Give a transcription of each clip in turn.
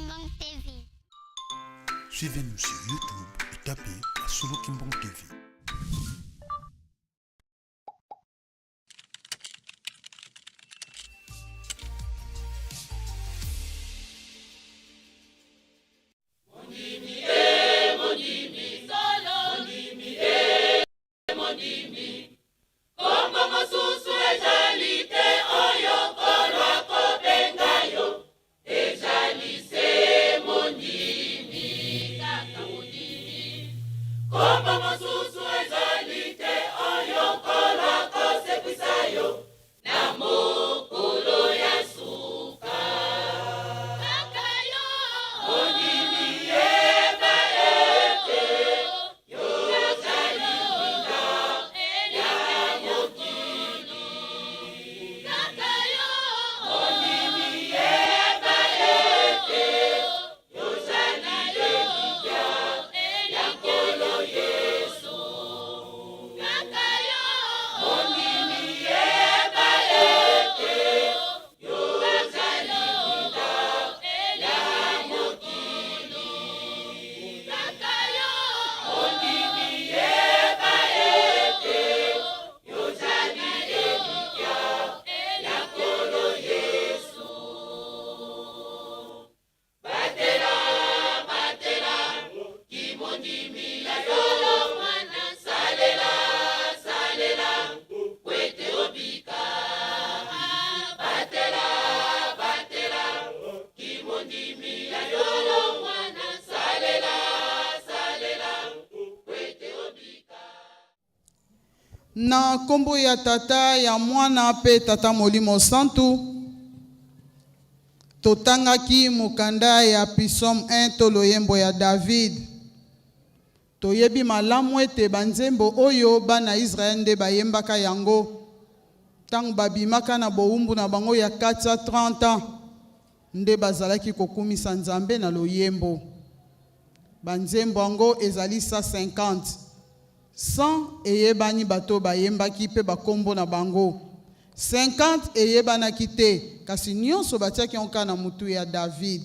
Kimbang TV. Suivez-nous sur YouTube et tapez Solo Kimbang TV. Na nkombo ya Tata, ya Mwana mpe Tata Molimo Santu, totangaki mokanda ya Psaume 1 to loyembo ya David. Toyebi malamu ete banzembo oyo bana Israel nde bayembaka yango ntango babimaka na bowumbu na bango ya 430 ans, nde bazalaki kokumisa Nzambe na loyembo. Banzembo yango ezali 150. 100 eyebani bato bayembaki mpe bakombo na bango. 50 eyebanaki te, kasi nyonso batiaki yango kaka na mutu ya David.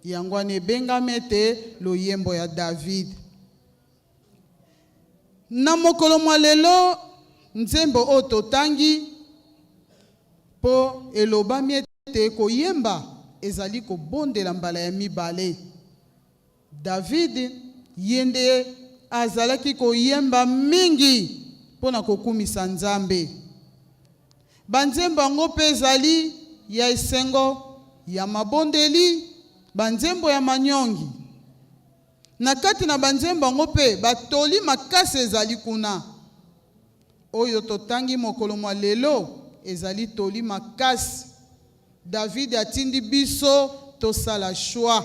Yango wana ebengami ete loyembo ya David. Na mokolo mwa lelo, nzembo oyo totangi mpo elobami ete koyemba ezali kobondela mbala ya mibale. David ye nde azalaki koyemba mingi mpo na kokumisa Nzambe. Banzembo yango mpe ezali ya esengo, ya mabondeli, banzembo ya manyongi. Na kati na banzembo yango mpe batoli makasi ezali kuna. Oyo totangi mokolo mwa lelo ezali toli makasi. David atindi biso tosala choix.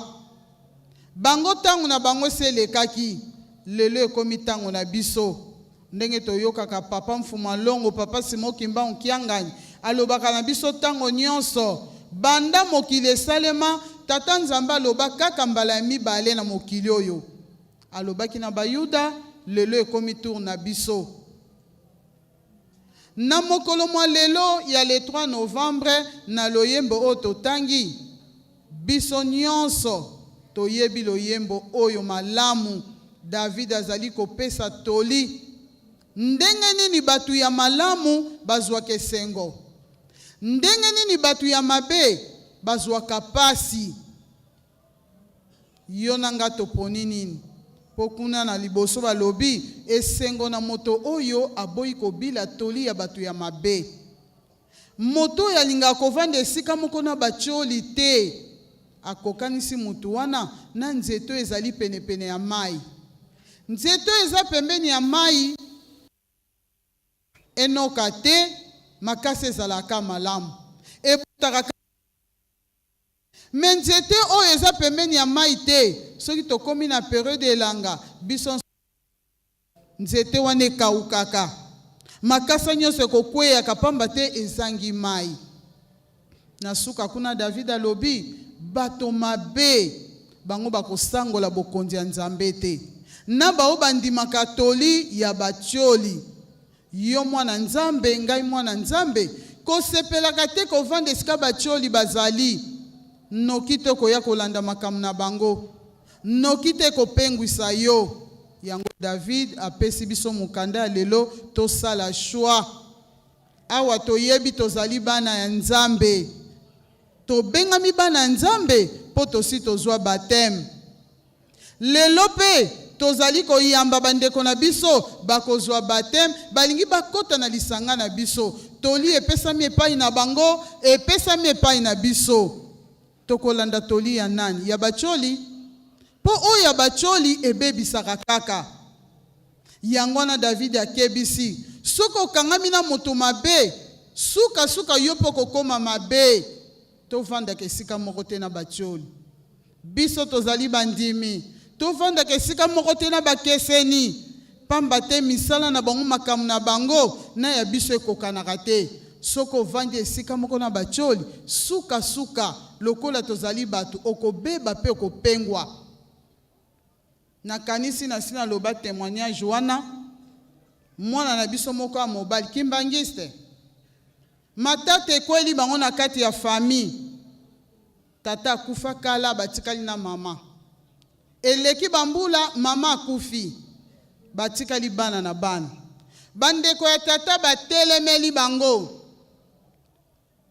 Bango tango na bango esi elekaki, lelo ekomi tango na biso. Ndenge toyokaka papa Mfuma Longo, papa Simon Kimbangu Kiangani alobaka na biso tango nionso, banda mokili esalema, Tata Nzambe aloba kaka mbala ya mibale na mokili oyo. Alobaki na Bayuda, lelo ekomi tour na biso. Na mokolo mwa lelo ya le 3 novembre, na loyembo oyo totangi, biso nyonso toyebi loyembo oyo malamu. David azali kopesa toli ndenge nini bato ya malamu bazwaka esengo, ndenge nini bato ya mabe bazwaka pasi. Yo na nga toponi nini? Po kuna na liboso balobi, Esengo na moto oyo aboyi kobila toli ya bato ya mabe. Moto oyo alingaka kovanda esika moko na batyoli te. Akokanisi moto wana na nzete oyo ezali penepene ya mai. Nzete oyo eza pembeni ya mai enoka te, makasa ezalaka malamu, ebotaka. Mais nzete oyo eza pembeni ya mayi te, soki tokomi na periode ya elanga, biso nzete wana ekawukaka, makasa nyonso ekokweyaka pamba te ezangi mayi. Na suka kuna David alobi, bato mabe bango bakosangola bokonzi ya Nzambe te, na baoyo bandimaka toli ya batioli. Yo mwana Nzambe, ngai mwana Nzambe, kosepelaka te kovanda esika batioli bazali. Noki te okoya kolanda makambo na bango, noki te ekopengwisa yo. Yango David apesi biso mokanda ya lelo tosala choix. Awa toyebi tozali bana ya Nzambe. Tobengami bana ya Nzambe mpo tosi tozwa baptême. Lelo mpe tozali koyamba bandeko na biso bakozwa baptême, balingi bakota na lisanga na biso. Toli epesami epai na bango, epesami epai na biso. Tokolanda toli ya nani? Ya bacholi? Mpo oyo ya bacholi ebebisaka kaka. Yango wana Davidi akebisi, soki okangami na moto mabe, sukasuka yo mpe okokoma mabe. Tovandaka esika moko te na batioli. Biso tozali bandimi. Tovandaka esika moko te na bakeseni, pamba te misala na bango, makambo na bango na ya biso ekokanaka te. Soki ovandi esika moko na batioli, sukasuka, lokola tozali bato, okobeba mpe okopengwa. Nakanisi nasi naloba temoignage wana, mwana na biso moko ya mobali, kimbangiste, matata ekweli bango na kati ya famille. Tata akufa kala, batikali na mama. Eleki bambula, mama akufi, batikali bana na bana. Bandeko ya tata batelemeli bango.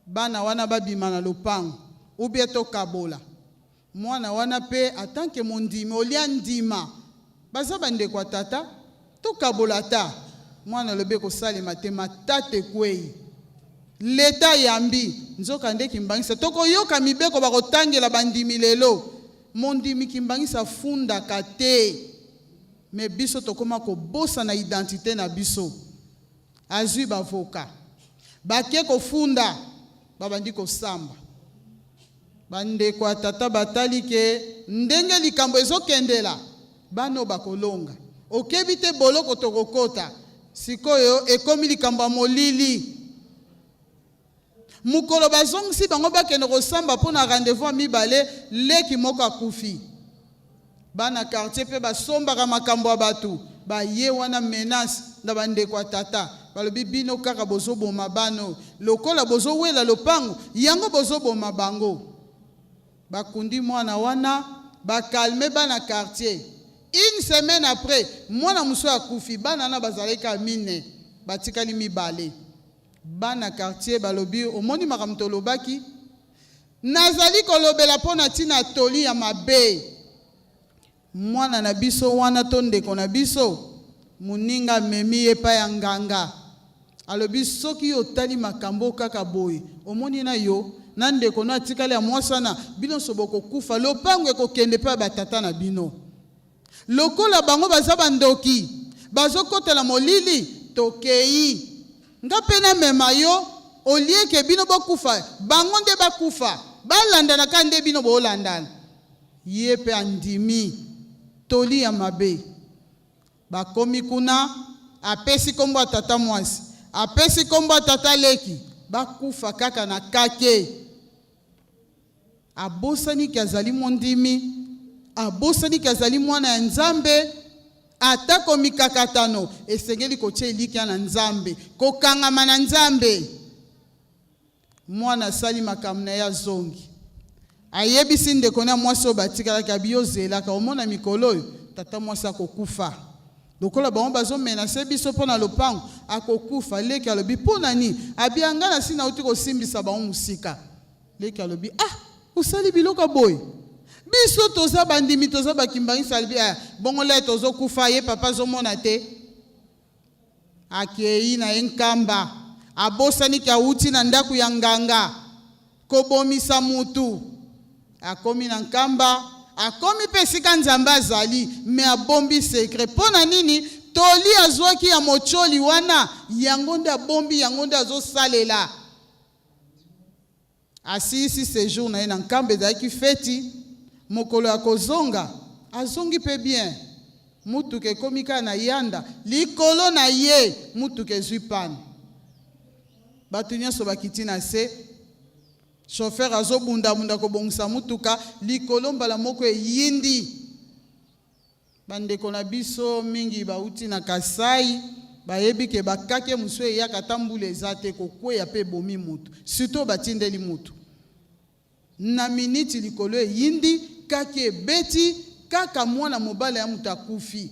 Bana wana babima na lopango ou bien tokabola. Mwana wana pe en tant que mondimi olia ndima baza bandeko ya tata tokabola ata. Mwana alobi ekosalema te, matata ekweyi. Leta ayambi, nzoka nde Kimbanguiste. Tokoyoka mibeko bakotangela bandimi lelo. Mondimi Kimbanguiste afundaka te. Mais biso tokoma kobosana identite na biso. Azui ba avocat. Bake kofunda, babandi kosamba. Ba ndeko ya tata batali ke ndenge likambo ezokendela, bana oyo bakolonga. Okebi te boloko tokokota. Sikoyo ekomi likambo ya molili. Mokolo bazongisi bango bakende kosamba mpo na rendez-vous ya mibale, leki moko akufi. Bana quartier mpe basombaka makambo ya bato, baye wana menace na ba ndeko ya tata, balobi bino kaka bozoboma bana oyo, lokola bozowela lopango yango bozoboma bango. Bakundi mwana wana, ba calmer bana quartier. Une semaine après, mwana mosusu akufi, bana wana bazalaki kaka mine, batikali mibale. Bana quartier balobi omoni makambo tolobaki? Nazali kolobela mpo na ntina ya toli ya mabe. Mwana na biso wana to ndeko na biso, moninga amemi ye epai ya nganga. Alobi soki yo otali makambo oyo kaka boye, omoni na yo na ndeko no atikali ya mwasi wana, bino nso bokokufa, lopango ekokende epai ya batata na bino. Lokola bango baza ba ndoki bazo kotela molili tokeyi nga pe na mema yo au lieu que bino bo kufa bango nde ba kufa ba landana kaka nde bino bo landana ye pe andimi toli ya mabe bakomi kuna apesi kombo ya tata muasi apesi kombo ya tata leki ba kufa kaka na kake. Abosani ke azali mondimi, abosani ke azali mwana ya Nzambe. Atako mikakatano, esengeli kotia elikya na Nzambe, kokangama na Nzambe. Mwana asali makambo na ye, azongi. Ayebisi ndeko na ye mwasi oyo batikalaki, abi, yo zelaka, omona mikolo oyo tata mwasi akokufa. Lokola bango bazo menacer biso mpo na lopango, akokufa. Leki alobi, mpo na nini? Abi, ah, ngai nasi nauti kosimbisa bango mosika. Leki alobi ah osali biloko ya boye biso toza bandimi toza ba kimbanguiste alobi ah bongo lè tozo kufa ye papa azomona te akeyi na ye nkamba abosani ke awuti na ndaku ya nganga kobomisa mutu akomi na nkamba akomi pe esika nzambe azali mais abombi secret po na nini toli azwaki ya mocholi wana yango nde abombi yango nde azosalela Asilisi sejour na ye na Nkamba, ezalaki feti, mokolo ya kozonga, azongi pe bien, mutuka ekomi kaka na Yanda, likolo na ye mutuka ezui panne, batu nionso bakiti na se, chauffeur azobunda bunda kobongisa mutuka, likolo mbala moko eyindi. Ba ndeko na biso mingi bawuti na Kasai bayebi ke ba kake mosusu eyaka ata mbula eza te kokweya pe ebomi mutu surtout oyo batindeli mutu. Na miniti likolo eyindi, kake ebeti, kaka mwana mobali ya moto akufi.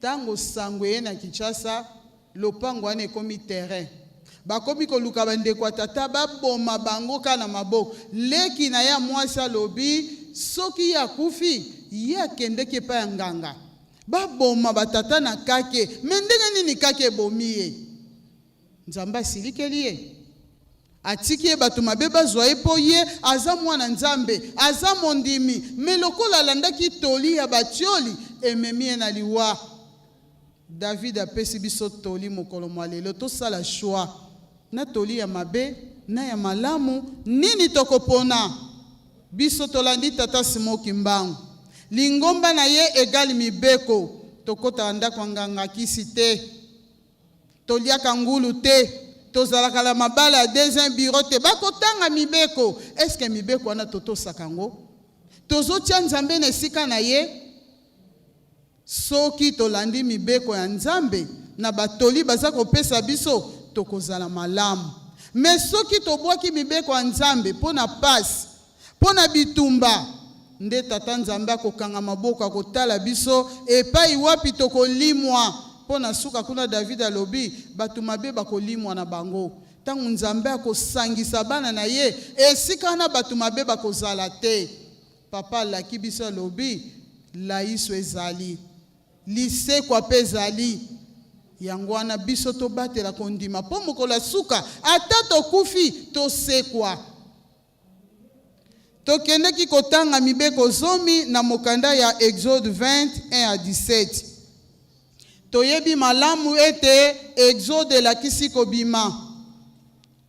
Tango sango eye na Kinshasa, lopango wana ekomi terrain. Bakomi koluka bandeko ya tata baboma bango kaka na maboko. Leki na ye ya mwasi alobi soki ye akufi, ye akendeki epai ya nganga. Baboma ba tata na kake, mais ndenge nini kake ebomi ye? Nzambe asilikeli ye? Atiki ye bato mabe bazwa ye mpo ye aza mwana Nzambe, aza mondimi, mais lokola alandaki toli ya batioli, ememi ye na liwa. David apesi biso toli mokolo mwa lelo, tosala choix na toli ya mabe na ya malamu, nini tokopona? Biso tolandi tata Simon Kimbangu, lingomba na ye egal mibeko, tokotaka ndako ya nganga kisi te. Toliaka ngulu te, tozalaka na mabala ya deuxième bureau te. Bakotanga mibeko. Est-ce que mibeko wana totosaka yango? Tozotia Nzambe na esika na ye? Soki tolandi mibeko ya Nzambe na batoli baza kopesa biso, tokozala malamu. Mais soki tobwaki mibeko ya Nzambe mpo na pasi, Mpo na bitumba, nde Tata Nzambe akokanga maboko, akotala biso epai wapi tokolimwa. Mpo na suka kuna, David alobi, bato mabe bakolimwa na bango. Ntango Nzambe akosangisa bana na ye, esika wana bato mabe bakozala te. Papa alaki biso, alobi, Laiso ezali, lisekwa mpe ezali. Yango wana biso tobatela kondima, mpo mokolo ya suka, ata tokufi, tosekwa. Tokendeki kotanga mibeko zomi na mokanda ya Exode 20, 1 à 17. Toyebi malamu ete Exode elakisi kobima.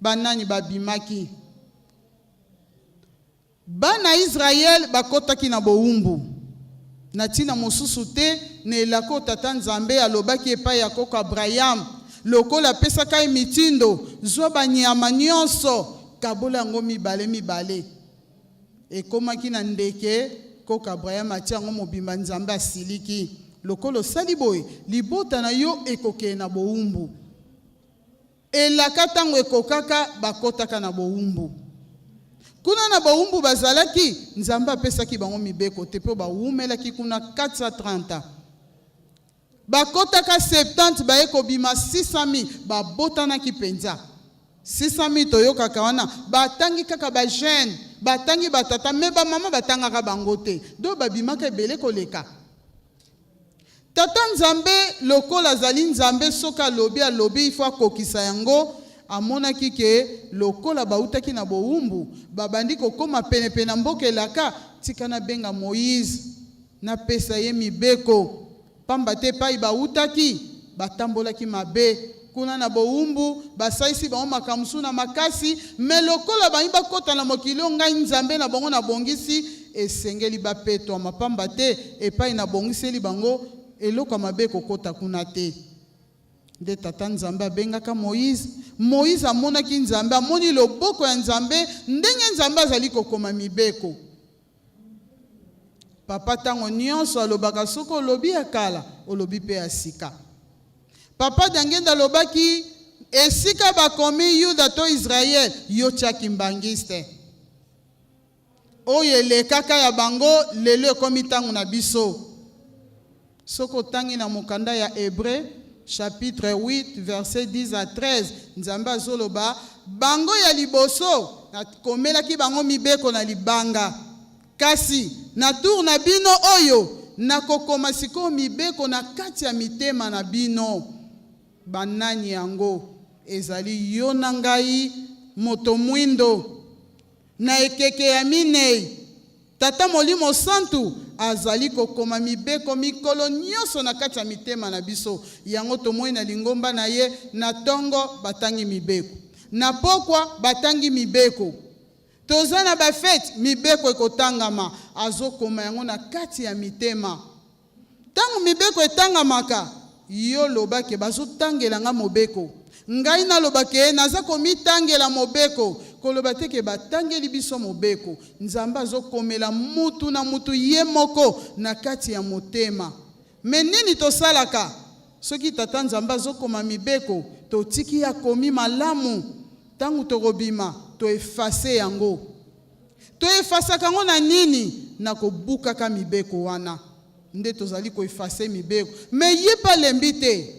Banani babimaki? Bana Israël bakotaki na bowumbu na ntina mosusu te na elaka oyo Tata Nzambe alobaki epai ya koko Abrayam, lokola apesaka ye mitindo, Zwa banyama nyonso, kabola yango mibale mibale. Ekomaki na ndeke, koko Abrayam atia yango mobimba, Nzambe asiliki, Lokola osali boye, libota na yo ekokende na bowumbu. Elaka ntango ekokaka, bakotaka na bowumbu. Kuna na bowumbu bazalaki, Nzambe apesaki bango mibeko te mpo bawumelaki kuna 430 ans. Bakotaka 70 baye kobima 600.000, babotanaki mpenza. 600.000 toyokaka wana, batangi kaka ba jeunes, batangi ba tata mais ba mama batangaka bango te. Donc babimaka ebele koleka. Tata Nzambe lokola azali Nzambe soki alobi alobi il faut akokisa yango, amonaki ke lokola bawutaki na bowumbu babandi kokoma pene pene na mboka elaka, tika nabenga Moïse napesa ye mibeko pamba te epayi bawutaki batambolaki mabe kuna na bowumbu basalisi bango makambo mosusu na makasi mais lokola balingi bakota na mokili oyo ngai Nzambe na bango nabongisi esengeli bapetwama pamba te epai nabongiseli bango eloko ya mabe ekokota kuna te. Nde Tata Nzambe abengaka Moïse. Moïse amonaki Nzambe, amoni loboko ya Nzambe ndenge Nzambe azali kokoma mibeko. Papa tango nionso alobaka soki olobi ya kala olobi pe ya sika. Papa Diangienda alobaki esika bakomi Yuda to Israël yo tia kimbanguiste. Oyo elekaka ya bango lelo ekomi tango na biso. Soki otangi na mokanda ya Hebreu chapitre 8 verset 10 à 13, Nzambe azoloba, Bango ya liboso, nakomelaki bango mibeko na libanga, kasi na tour na bino oyo, nakokoma sikoyo mibeko na kati ya mitema na bino. Banani yango? Ezali yo na ngai, moto mwindo. Na ekeke ya minei, Tata Molimo Santu azali kokoma mibeko mikolo nyonso na kati ya mitema na biso. Yango tomoni na lingomba na ye, na tongo batangi mibeko, na pokwa batangi mibeko, toza na ba fete, mibeko ekotangama. Azokoma yango na kati ya mitema. Tango mibeko etangamaka, yo loba ke bazotangela nga mobeko. Ngai naloba ke naza komitangela mobeko. Koloba te ke batangeli biso mobeko. Nzambe azokomela mutu na mutu ye moko na kati ya motema. Mais nini tosalaka? Soki Tata Nzambe azokoma mibeko, totiki ye akomi malamu. Tango tokobima, To effacer yango. To effacaka yango na nini? Na kobukaka mibeko wana nde tozali ko effacer mibeko. Mais ye pe alembi te.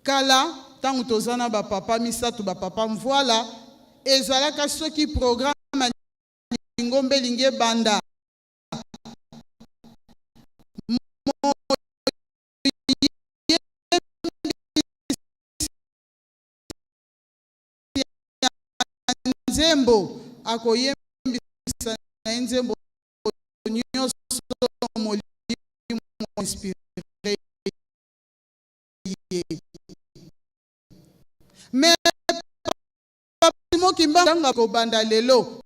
Kala tango toza na ba papa misatu, ba papa mvuala, ezalaka soki programme ya lingomba elingi ebanda, nzembo akoyembisa na ye nzembo nyonso molimo inspire ye. Mais papa Simon Kimbangu tanga kobanda lelo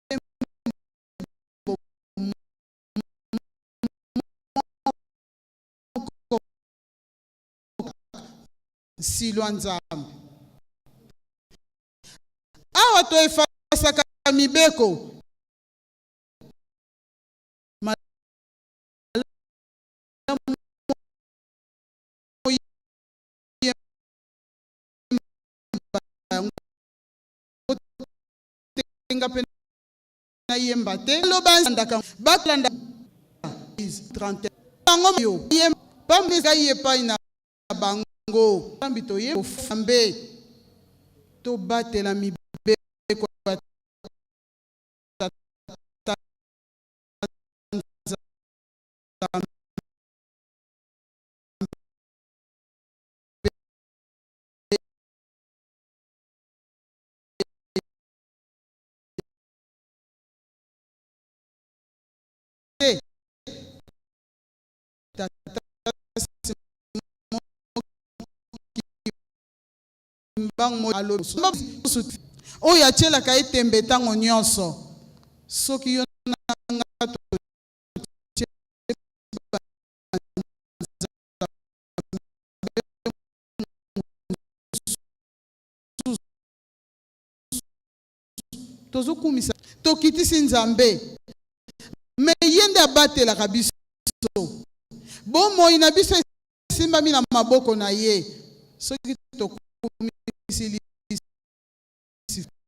nzembo moko nsilwa Nzambe. Awa to efasaka mibeko. Malamu oyemba yango te nga pe nayemba te loba ndaka balanda 31 bango yo yemba pambe ngai epai na bango zambi toye mbe tobatela mibeko ya Tata Nzambe. Tata Simon Kimbangu alobi oyo atielaka ye tembe ntango nyonso soki yo na nga totie tozokumisa tokitisi Nzambe me ye nde abatelaka biso bomoi na biso esimbami na maboko na ye soki tokumisi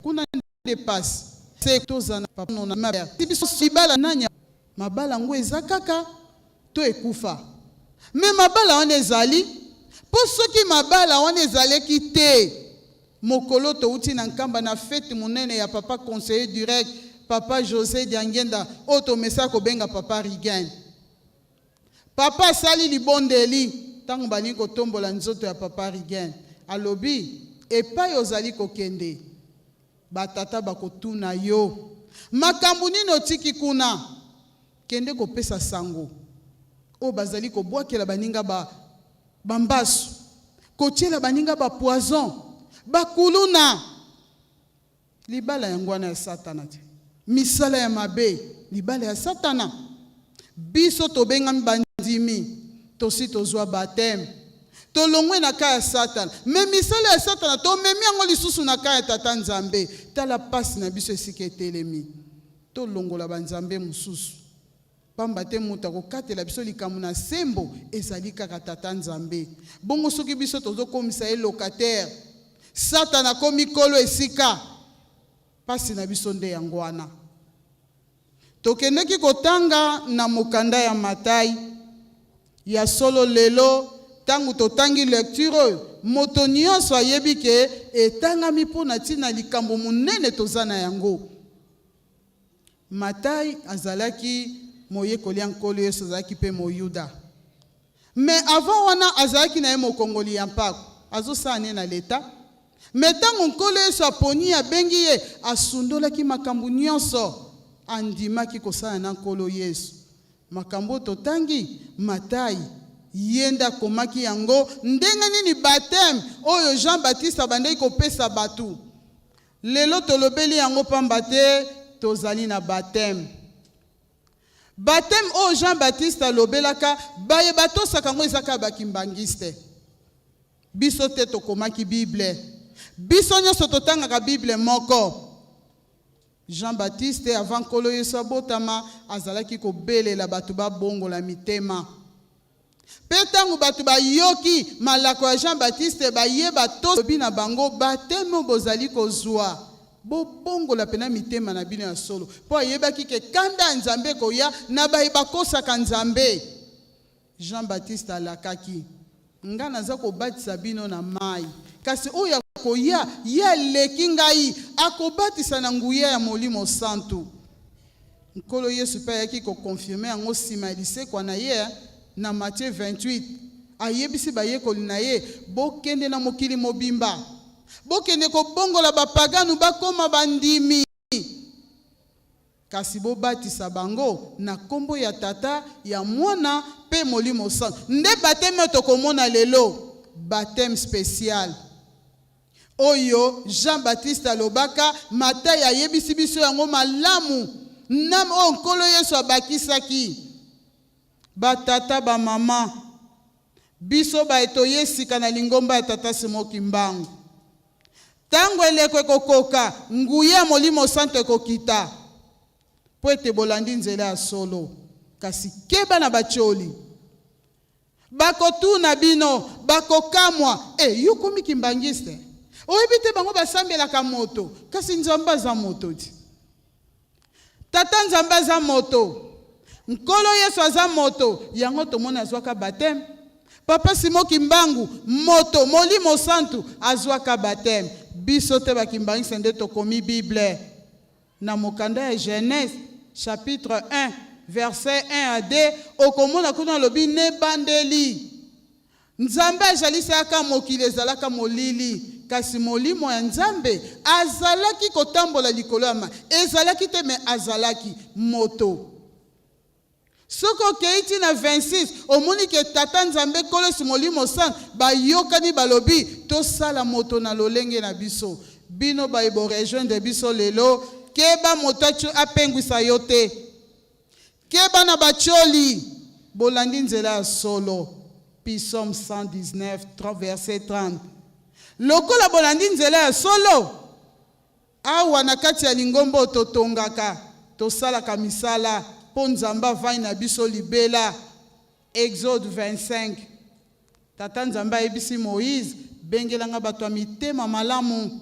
kuna nde pasi se tozana papa na biso libala nani mabala yango eza kaka to ekufa me mabala wana ezali mpo soki mabala wana ezalaki te Mokolo towuti na Nkamba na fete monene ya papa conseiller direct papa Jose Diangienda oyo tomesana kobenga papa Rigen. Papa asali libondeli tango balingi kotombola nzoto ya papa Rigen. Alobi, epai ozali kokende, ba tata bakotuna yo makambo nini otiki kuna. Kende kopesa sango oyo bazali kobwakela baninga ba ba mbasu, kotiela baninga ba poison, ba kuluna. Libala yango wana ya satana te. Misala ya mabe, libala ya satana. Biso tobengami bandimi, tosi tozwa baptême. Tolongwe na ka ya satana. Mais misala ya satana tomemi yango lisusu na ka ya tata Nzambe. Tala pasi na biso esika etelemi. Tolongola ba nzambe mosusu. Pamba te moto akokatela biso likambo na sembo ezali kaka Tata Nzambe. Bongo soki biso tozokomisa ye locataire, Satana akomi nkolo esika. Pasi na biso nde yango wana. Tokendeki kotanga na mokanda ya Matai. Ya solo lelo tango totangi lecture oyo, moto nionso ayebi ke etangami mpo na ntina likambo monene toza na yango. Matai azalaki moyekoli ya Nkolo Yesu, azalaki mpe Moyuda. Mais avant wana azalaki na ye mokongoli ya mpako, azosala ne na l'etat. Mais tango Nkolo Yesu aponi ye, abengi ye, asundolaki makambo nionso, andimaki kosala na Nkolo Yesu. Makambo oyo totangi, Matai ye nde akomaki yango. Ndenge nini bapteme oyo Jean Baptiste abandaki kopesa bato? Lelo tolobeli yango pamba te tozali na bapteme. Bapteme oyo Jean Baptiste alobelaka, baye batosaka yango eza kaka ba kimbanguiste. Biso te tokomaki Bible. Biso nyonso totangaka Bible moko. Jean Baptiste, avant Nkolo Yesu abotama, azalaki kobelela bato babongola mitema. Mpe ntango bato bayoki malako ya Jean Baptiste, baye batosi na bango bateme bozali kozwa, bobongola pena mitema na bino ya solo, mpo ayebaki ke kanda ya Nzambe ekoya na baye bakosaka Nzambe. Jean Baptiste alakaki, nga naza kobatisa bino na mai, kasi oyo akoya, ye aleki ngai, akobatisa na nguya ya Molimo Santu. Nkolo Yesu mpe ayaki koconfirmer yango nsima ya lisekwa na ye na Matthieu 28. Ayebisi bayekoli na ye, bokende na mokili mobimba, bokende kobongola bapaganu bakoma bandimi, kasi bobatisa bango na nkombo ya Tata, ya Mwana mpe Molimo Santu. Nde baptême oyo tokomona lelo, baptême spécial oyo Jean Baptiste alobaka. Matai ayebisi biso yango malamu na oyo Nkolo Yesu abakisaki. Batata, bamama, biso baye toye sika na lingomba ya Tata Simon Kimbangu, ntango eleko ekokoka, nguya ya Molimo Santo ekokita mpo ete bolandi nzela ya solo. Kasi keba na batioli, bakotuna bino, bakokamwa: "E, yo komi kimbangiste, oyebi te bango basambelaka moto?" Kasi Nzambe aza moto ti. Tata Nzambe aza moto, Nkolo Yesu aza moto. Yango tomoni azwaka baptême. Papa Simon Kimbangu moto, Molimo Santu azwaka baptême. Biso te bakimbangisa nde tokomi Bible na mokanda ya Genèse chapitre 1 verset 1 à 2. Okomona kuna alobi: nebandeli Nzambe azalisaka mokili, ezalaka molili, kasi molimo ya Nzambe azalaki kotambola likolo ya mai. Ezalaki te, me azalaki moto. Soki okei ti na 26, omoni ke Tata Nzambe, Nkolo Yesu, Molimo Santu bayokani, balobi: "Tosala moto na lolenge na biso." Bino baye borejoindre biso lelo, keba moto apengwisa yo te, keba na batioli. Bolandi nzela ya solo. Psaume 119 verset 30. Lokola bolandi nzela ya solo, awa na kati ya lingomba oyo totongaka, tosalaka misala mpo Nzambe avandi na biso libela. Exode 25, Tata Nzambe ayebisi Moïse: "Bengelanga bato ya mitema malamu,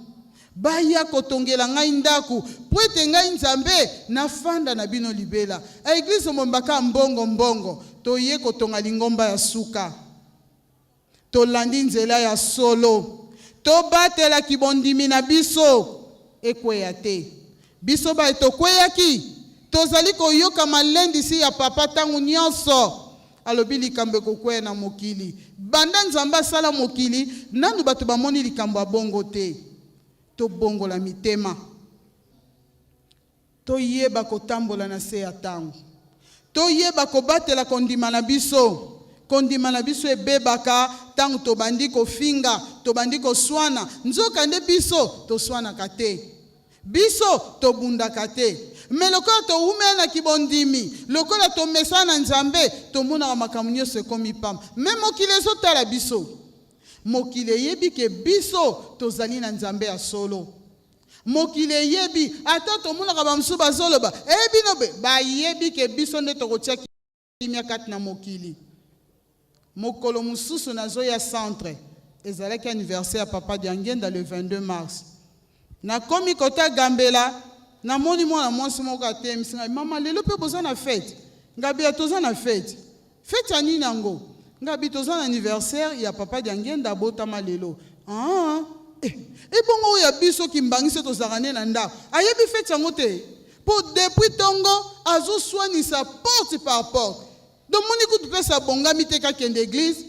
baya kotongela ngai ndako, mpo ete ngai Nzambe nafanda na bino libela." Église mombaka mbongo mbongo, toye kotonga lingomba ya suka. Tolandi nzela ya solo, tobatelaki bondimi na biso ekweya te. Biso baye tokweyaki, tozali koyoka malendisi ya papa ntango nyonso. Alobi likambo ekokweya na mokili. Banda Nzambe asala mokili, nanu bato bamoni likambo ya bongo te. Tobongola mitema, toyeba kotambola na se ya ntango, toyeba kobatela kondima na biso. Kondima na biso ebebaka ntango tobandi kofinga, tobandi koswana. Nzoka nde biso toswanaka te, biso tobundaka te, me lokola towumela na kibondimi, lokola tomesana na Nzambe, tomonaka makambo nyonso ekomi pamba. Me mokili ezotala biso, mokili eyebi ke biso tozali na Nzambe ya solo. Mokili eyebi, ata tomonaka bamosusu bazoloba eyebino be, bayebi ke biso nde tokotia kimia kati na mokili. Mokolo mosusu nazoya centre, ezalaki anniversaire ya papa Diangenda le 22 mars. Nakomi kota Gambela, namoni mwana mwasi moko atelemisi ngai: "Mama, lelo mpe boza na fête?" Ngabi ya toza na fête. "Fête ya nini yango?" Ngabi toza na anniversaire ya papa Diangenda, abotama lelo. "Ah, eh, ebongo oyo ya biso kimbangisi tozalaka nde na ndako, ayebi fête yango te?" Mpo depuis ntongo azoswanisa porte par porte. Donc moni kutu mpesa abongami te, kakende église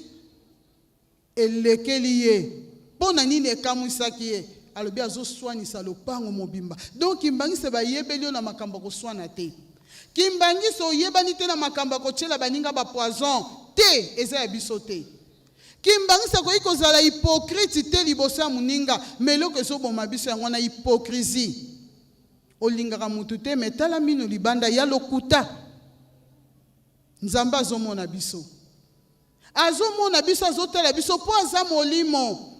elekeli ye. Mpo na nini ekamwisaki ye? Alobi azoswanisa lopango mobimba. Donc kimbangisi bayebeli yo na makambo ya koswana te. Kimbangisi oyebani te na makambo ya kotiela baninga bapoison te, eza ya biso te. Kimbangisi akoki kozala hypocrite te liboso ya moninga. Ma eloko ezoboma biso yango wana, hypocrisie. Olingaka mutu te, me tala mino libanda ya lokuta. Nzambe azomona biso, azomona biso, azotala biso mpo aza molimo.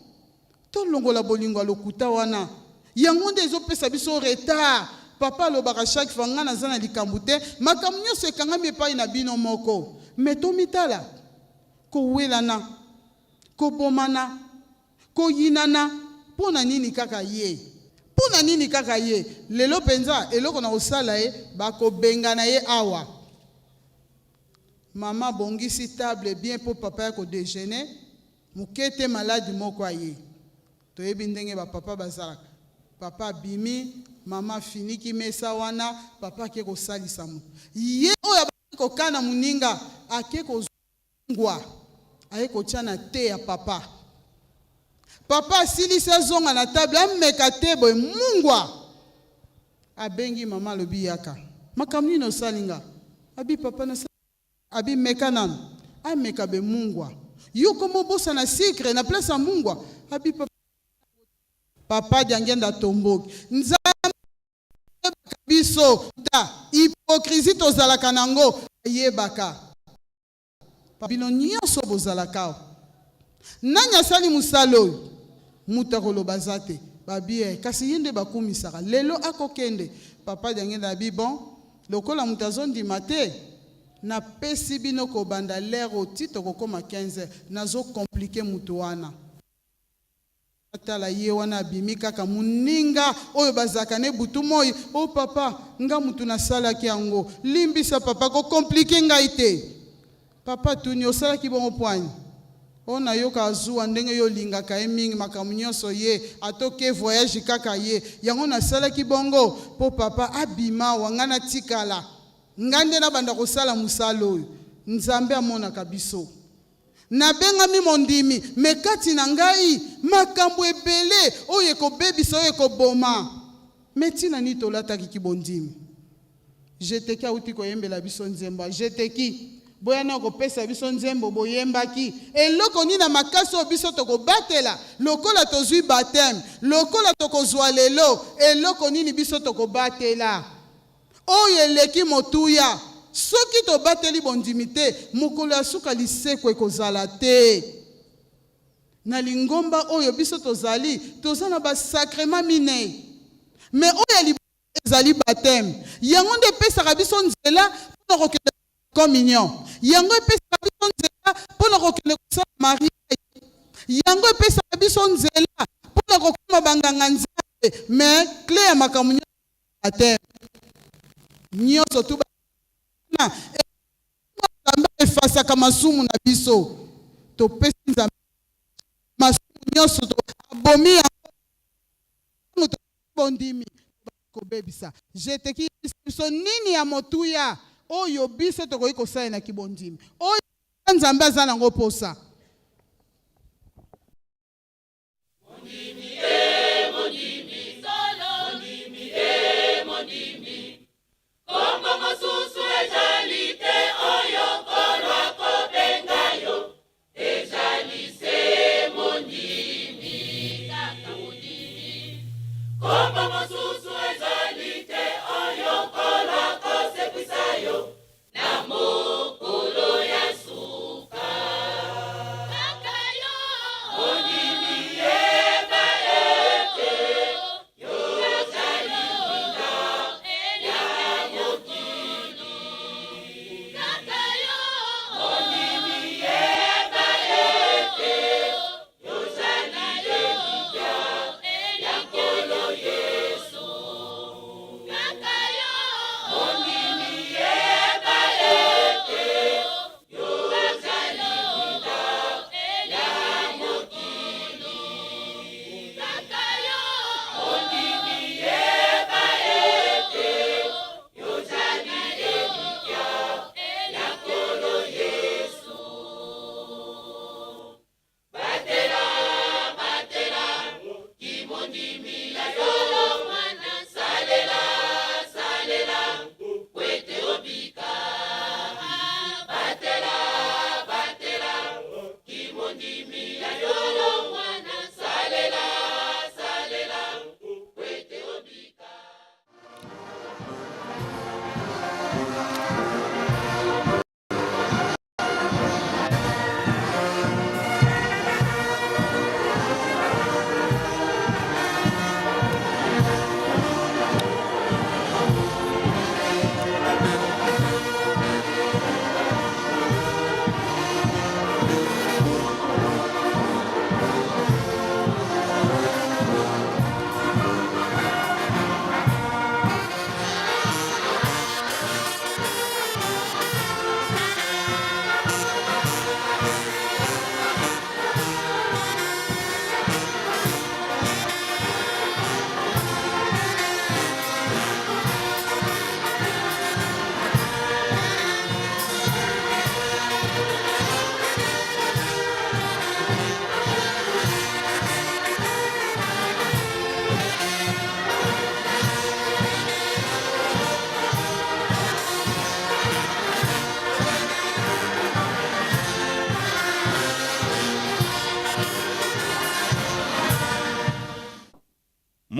Tolongola bolingo ya lokuta wana, yango nde ezopesa biso retard. Papa alobaka chaque fois: "Ngai naza na likambo te, makambo nyonso ekangami epai na bino moko." Me tomitala. Kowelana, kobomana, koyinana, mpo na nini kaka ye? Mpo na nini kaka ye? Lelo mpenza eloko na kosala ye, bakobengana ye awa. Mama abongisi table bien mpo papa ya kodejeuner, moke te maladi moko aye. Toyebi ndenge ba papa bazalaka. Papa abimi, mama afiniki mesa wana, papa ake kosalisa moto. Ye oyo abandi kokana moninga, ake kozwa mungwa, aye kotia na te ya papa. Papa asilisi azonga na table, ameka te boye mungwa. Abengi mama alobi yaka. Makambo nini osali nga? Abi papa nasali Abi meka nanu. Ameka be mungwa. Yo okomi obosana sucre na place ya mungwa? Abi papa Papa Diangienda atomboki. Nzambe ayebaka biso ta hypocrisie tozalaka nango ayebaka. Bino nionso bozalaka awa. Nani asali musala oyo? Mutu akoloba aza te. Babi eh kasi ye nde bakumisaka. Lelo akokende. Papa Diangienda abi bon lokola mutu azondima te napesi bino kobanda l'heure oyo ti tokokoma 15 heures nazo compliquer mutu wana. Tala ye wana abimi kaka muninga oyo bazalaka ne butu moyi oh papa nga mutu nasalaki yango limbisa papa ko complique ngai te papa atuni osalaki bongo poani oh nayokaka zuwa ndenge yo olingaka ye mingi makambo nyonso ye ata oke voyage kaka ye yango nasalaki bongo po papa abima awa nga natikala nga nde nabanda kosala mosala oyo Nzambe amonaka biso. Nabengami mondimi, mais kati na ngai makambo ebele oyo ekobebisa, oyo ekoboma. Mais tina nini tolataki kibondimi? Jeteki awuti koyembela biso nzembo ya Jeteki. Boya nao kopesa biso nzembo boyembaki. Eloko nini na makasi oyo biso tokobatela lokola tozui bapteme, lokola tokozua lelo, eloko nini biso tokobatela? Oyo eleki motuya, soki tobateli bondimi te, mokolo ya suka lisekwa ekozala te. Na lingomba oyo biso tozali, toza na ba sacrements minei. Mais oyo ya liboso ezali bapteme. Yango nde epesaka biso nzela mpo na kokende communion. Yango epesaka biso nzela mpo na kokende kosala mariage. Yango epesaka biso nzela mpo na kokoma banganga Nzambe. Mais cle ya makambo nyonso bapteme. Nyonso tu na Nzambe efasaka masumu na biso. Topesi Nzambe masumu nyonso, abomi yango. Ntango bondimi kobebisa jeteki biso nini ya motuya oyo biso tokoki kosalela kibondimi oyo Nzambe aza nango posa. Mondimi e mondimi solo mondimi e mondimi kombo mosusu ezali te oyo Nkolo akobenga yo ezali se mondimi kaka mondimi kombo mosusu ezali te oyo Nkolo akosekwisa yo na mokolo ya suka.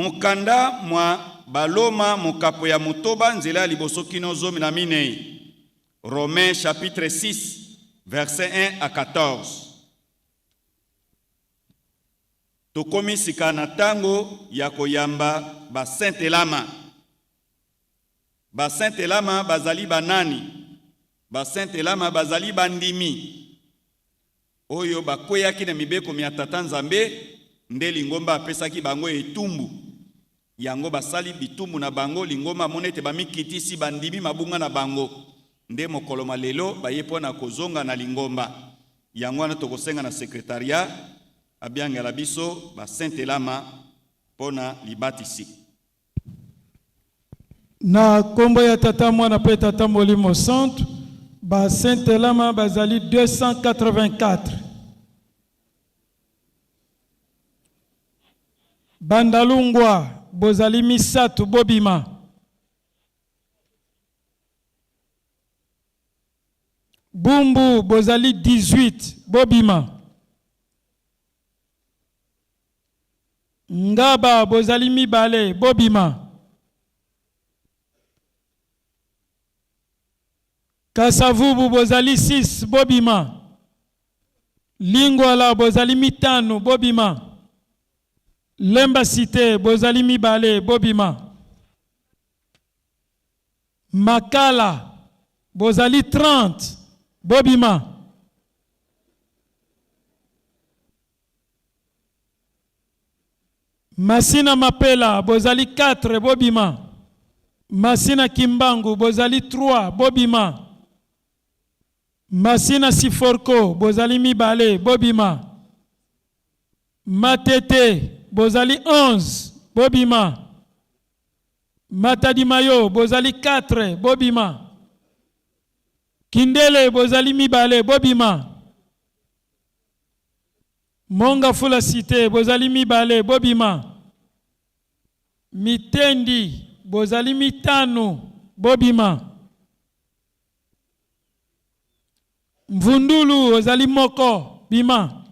Mokanda mwa Baloma mokapo ya motoba nzela ya liboso kino 14. Romains chapitre 6 verset 1 à 14. Tokomi sika na tango ya koyamba ba Saint-Elama. Ba Saint-Elama bazali ba nani? Ba Saint-Elama bazali bandimi oyo bakweyaki na mibeko mya Tata Nzambe, nde lingomba apesaki bango etumbu. Yango basali bitumbu na bango, lingomba amoni ete bamikitisi, bandimi mabunga na bango, nde mokolo mwa lelo baye mpo na kozonga na lingomba. Yango wana tokosenga na secretariat abiangela biso ba Saint-Elama mpo na libatisi. Na kombo ya Tata, Mwana mpe Tata Molimo Santu, ba Saint-Elama bazali 284. Bandalungwa bozali misato, bobima. Bumbu bozali 18, bobima. Ngaba bozali mibale, bobima. Kasavubu bozali 6, bobima. Lingwala bozali mitano, bobima. Lemba Cite bozali mibale, bobima. Makala bozali 30, bobima. Masina Mapela bozali 4, bobima. Masina Kimbangu bozali 3, bobima. Masina Siforco bozali mibale, bobima. Matete bozali 11, bobima. Matadi Mayo bozali 4, bobima. Kindele bozali mibale, bobima. Monga Fula Cite bozali mibale, bobima. Mitendi bozali mitano, bobima. Mvundulu ozali moko, bima.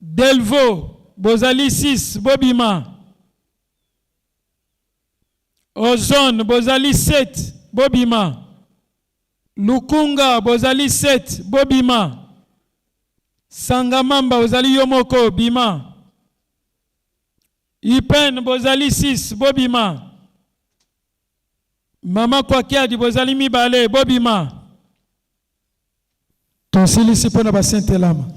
Delvaux bozali 6, bobima. Ozone bozali 7, bobima. Lukunga bozali 7, bobima. Sangamamba ozali yo moko, bima. Ipen bozali 6, bobima. Mama Kwakiadi bozali mibale, bobima. Tosilisi mpo na ba Saint Elama.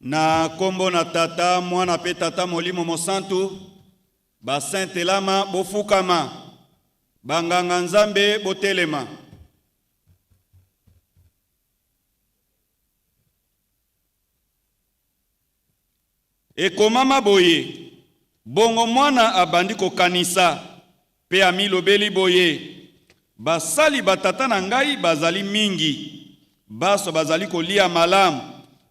Na kombo na Tata, Mwana pe Tata Molimo Mosantu, ba Saint Elama bofukama, ba nganga Nzambe botelema. Ekomama boye, Bongo mwana abandi kokanisa, mpe amilobeli boye, Basali ba tata na ngai bazali mingi, banso bazali kolia malamu,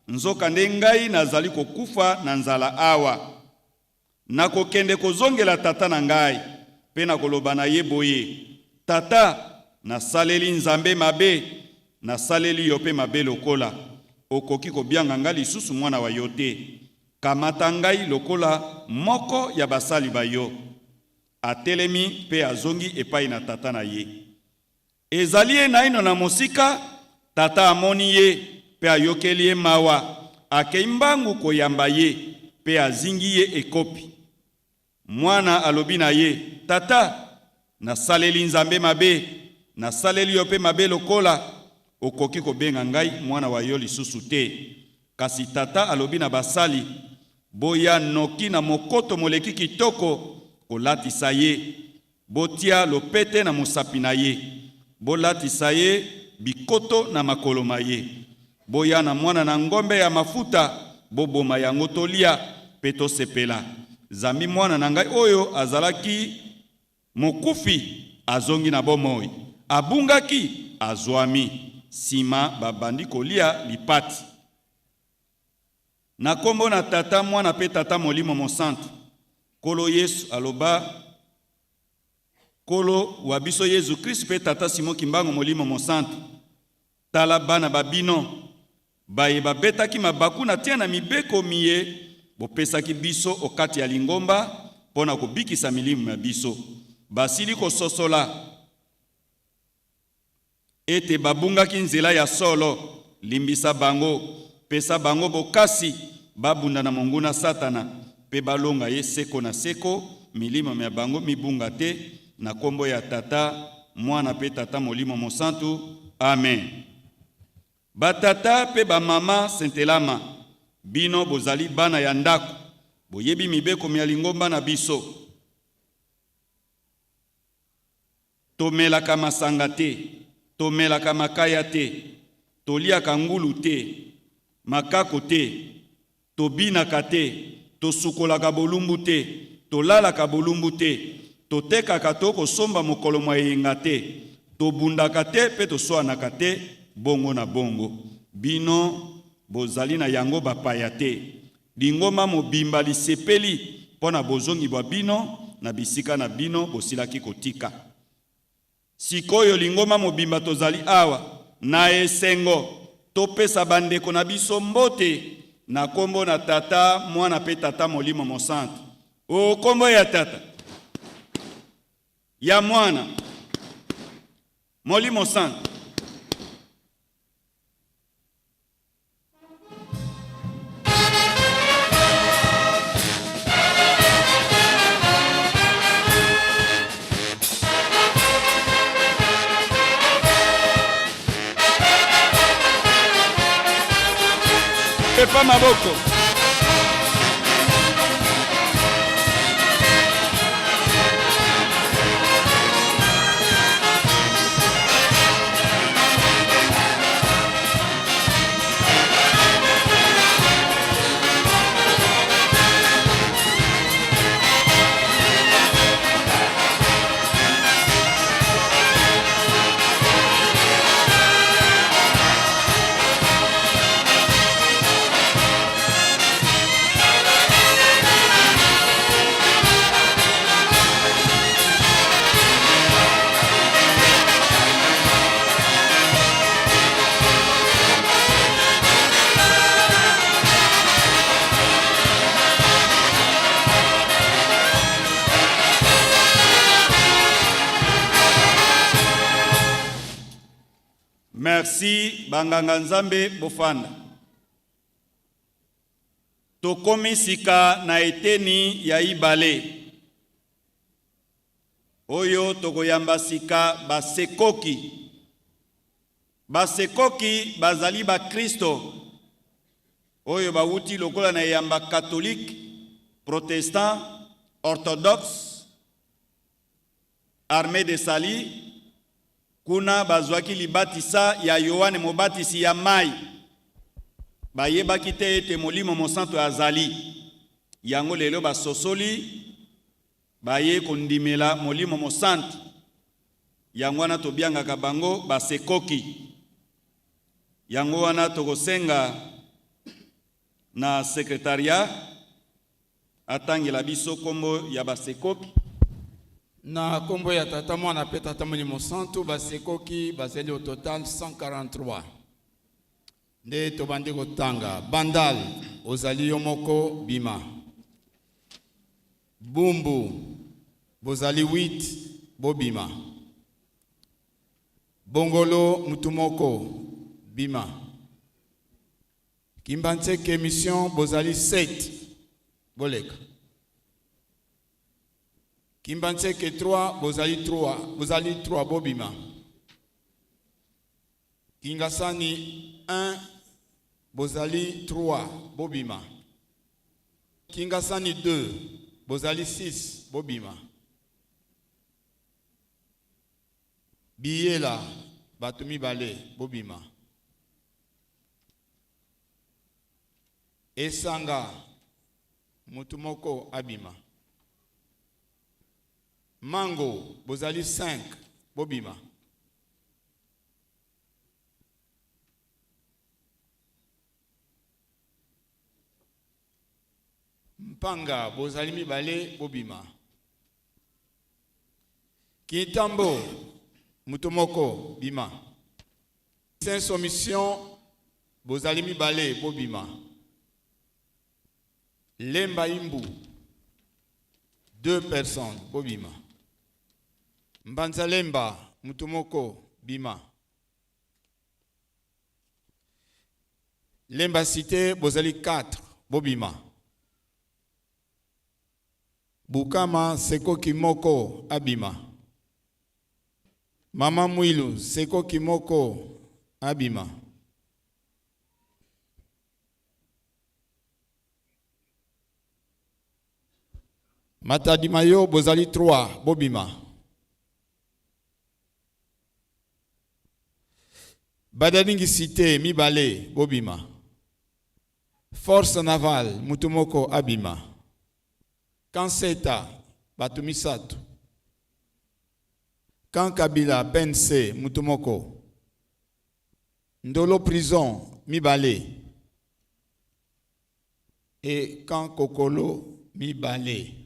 nzokande ngai nazali kokufa na nzala awa. Nakokende kozongela tata na ngai, mpe nakoloba na ye boye, Tata, nasaleli Nzambe mabe, nasaleli yo mpe mabe lokola. Okoki kobianga ngai lisusu mwana wa yo te. Kamata ngai lokola moko ya basali ba yo. Atelemi mpe azongi epai na tata na ye. Ezali ye naino na mosika, tata amoni ye mpe ayokeli ye mawa, akei mbangu koyamba ye mpe azingi ye ekopi. Mwana alobi na ye, Tata, nasaleli Nzambe mabe, nasaleli yo mpe mabe lokola, okoki kobenga ngai mwana wa yo lisusu te. Kasi tata alobi na basali, Boya noki na mokoto moleki kitoko kolatisa ye, Botia lopete na mosapi na ye, bolatisa ye bikoto na makolo ma ye. Boya na mwana na ngombe ya mafuta, boboma yango tolia mpe tosepela, zambi mwana na ngai oyo azalaki mokufi azongi na bomoi, abungaki azwami. Sima babandi kolia lipati. Na kombo na Tata, Mwana mpe Tata Molimo Mosantu, Nkolo Yesu aloba, Nkolo wa biso Yezu Kristu mpe Tata Simon Kimbangu Molimo Mosantu, tala bana ba bino, baye babetaki mabaku na tina na mibeko miye bopesaki biso okati ya lingomba mpo na kobikisa milimo mya biso. Basili kososola ete babungaki nzela ya solo, limbisa bango, pesa bango bokasi babunda na monguna Satana mpe balonga ye seko na seko, milimo mya bango mibunga te, na kombo ya Tata, Mwana mpe Tata Molimo Mosantu. Amen. Batata mpe bamama Sentelama, bino bozali bana ya ndako, boyebi mibeko mya lingomba na biso. Tomelaka masanga te, tomelaka makaya te, toliaka ngulu te, makako te, tobinaka te, tosukolaka bolumbu te, tolalaka bolumbu te, totekaka to kosomba mokolo mwa eyenga te, tobundaka te mpe toswanaka te, bongo na bongo. Bino bozali na yango bapaya te. Lingomba mobimba lisepeli mpo na bozongi bwa bino na bisika na bino bosilaki kotika. Sik'oyo lingomba mobimba tozali awa na esengo topesa bandeko na biso mbote na kombo na Tata, Mwana mpe Tata Molimo Mosantu. O kombo ya Tata, ya Mwana, Molimo Santu. Pepa maboko. Merci banganga Nzambe bofanda. Tokomi sika na eteni ya ibale. Oyo tokoyamba sika basekoki. Basekoki bazali bakristo oyo bawuti lokola na eyamba katolike, protestant, orthodoxe, armee de salut. Kuna bazwaki libatisa ya Yoane Mobatisi ya mai. Bayebaki te ete Molimo Mosantu azali. Yango lelo basosoli, baye kondimela Molimo Mosantu. Yango wana tobiangaka bango basekoki. Yango wana tokosenga na secretariat atangela biso kombo ya basekoki. Na kombo ya Tata, Mwana pe Tata Molimo Santu, basekoki bazali au total 143. Nde tobandi kotanga. Bandal, ozali yo moko, bima. Bumbu, bozali 8, bobima. Bongolo, mutu moko, bima. Kimbanseke mission, bozali 7, boleka. Kimbanseke 3, bozali 3, bozali 3, bobima. Kingasani 1, bozali 3, bobima. Kingasani 2, bozali 6, bobima. Biyela, bato mibale, bobima. Esanga, mutu moko abima. Mango, bozali 5, bobima. Mpanga, bozali mibale, bobima. Kintambo, moto moko, bima. Saint Mission, bozali mibale, bobima. Lemba Imbu, deux personnes, bobima. Mbanza Lemba, mutu moko, bima. Lemba Cité, bozali 4, bobima. Bukama Sekoki moko, abima. Mama Mwilu, Sekoki moko, abima. Matadi Mayo, bozali 3, bobima. Badalingi Cité, mibale, bobima. Force navale, mutu moko, abima. Kanseta, bato misato. Camp Kabila, PNC, mutu moko. Ndolo prison, mibale. Et Camp Kokolo, mibale.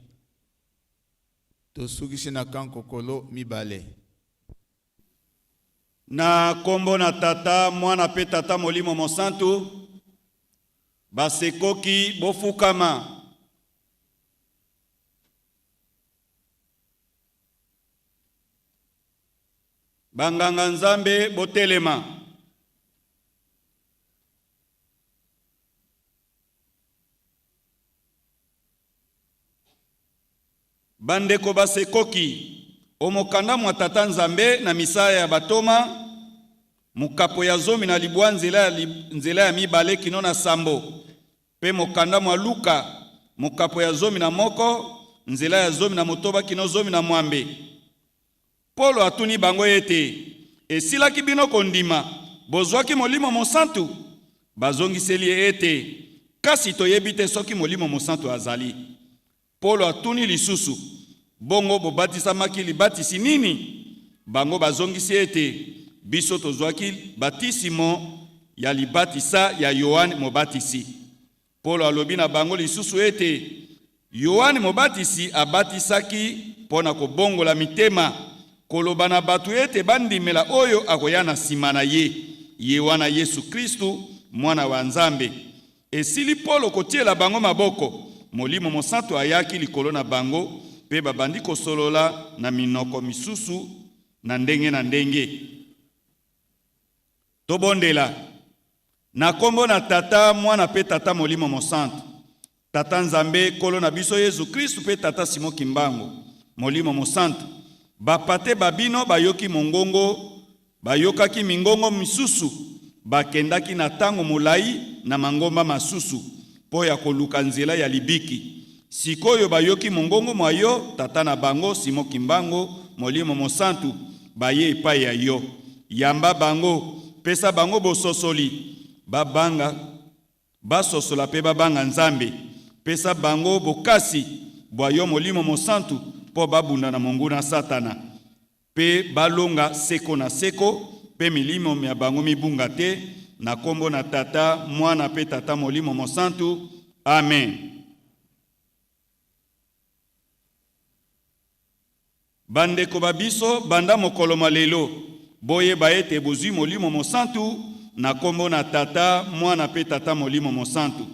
Tosukisi na Camp Kokolo, mibale. Na kombo na Tata, Mwana pe Tata Molimo Mosantu, basekoki bofukama. Banganga Nzambe botelema. Bandeko basekoki, o mokanda mwa Tata Nzambe na misala ya batoma, mokapo ya 19 nzela ya mibale kino na sambo, mpe mokanda mwa Luka, mokapo ya 11 nzela ya 16 kino 16. Polo atuni bango ete, Esilaki bino kondima, bozwaki Molimo Mosantu? Bazongiseli ye ete, Kasi toyebi te soki Molimo Mosantu azali. Polo atuni lisusu, Bongo bobatisamaki libatisi nini? Bango bazongisi ete, Biso tozwaki batisimo ya libatisa ya Yoane Mobatisi. Polo alobi na bango lisusu ete, Yoane Mobatisi abatisaki mpo na kobongola mitema, koloba na bato ete bandimela oyo akoya na nsima na ye, ye wana Yesu Kristu, Mwana wa Nzambe. Esili Polo kotiela bango maboko, Molimo Mosantu ayaki likolo na bango, mpe babandi kosolola na minoko misusu na ndenge na ndenge. Tobondela. Na kombo na Tata, Mwana mpe Tata Molimo Mosantu. Tata Nzambe, Nkolo na biso Yezu Kristu mpe Tata Simon Kimbangu, Molimo Mosantu, bapate ba bino bayoki mongongo, bayokaki mingongo misusu, bakendaki na tango molayi na mangomba masusu mpo ya koluka nzela ya libiki. Sik'oyo bayoki mongongo mwa yo, Tata na bango Simon Kimbangu, Molimo Mosantu, baye epai ya yo. Yamba bango, pesa bango bososoli, babanga, basosola mpe babanga Nzambe. Pesa bango bokasi bwa yo Molimo Mosantu mpo babunda na monguna Satana mpe balonga seko na seko, mpe milimo mya bango mibunga te. Na kombo na Tata, Mwana mpe Tata Molimo Mosantu. Amen. Bandeko ba biso, banda mokolo mwa lelo, boyeba ete bozwi Molimo Mosantu na kombo na Tata, Mwana mpe Tata Molimo Mosantu.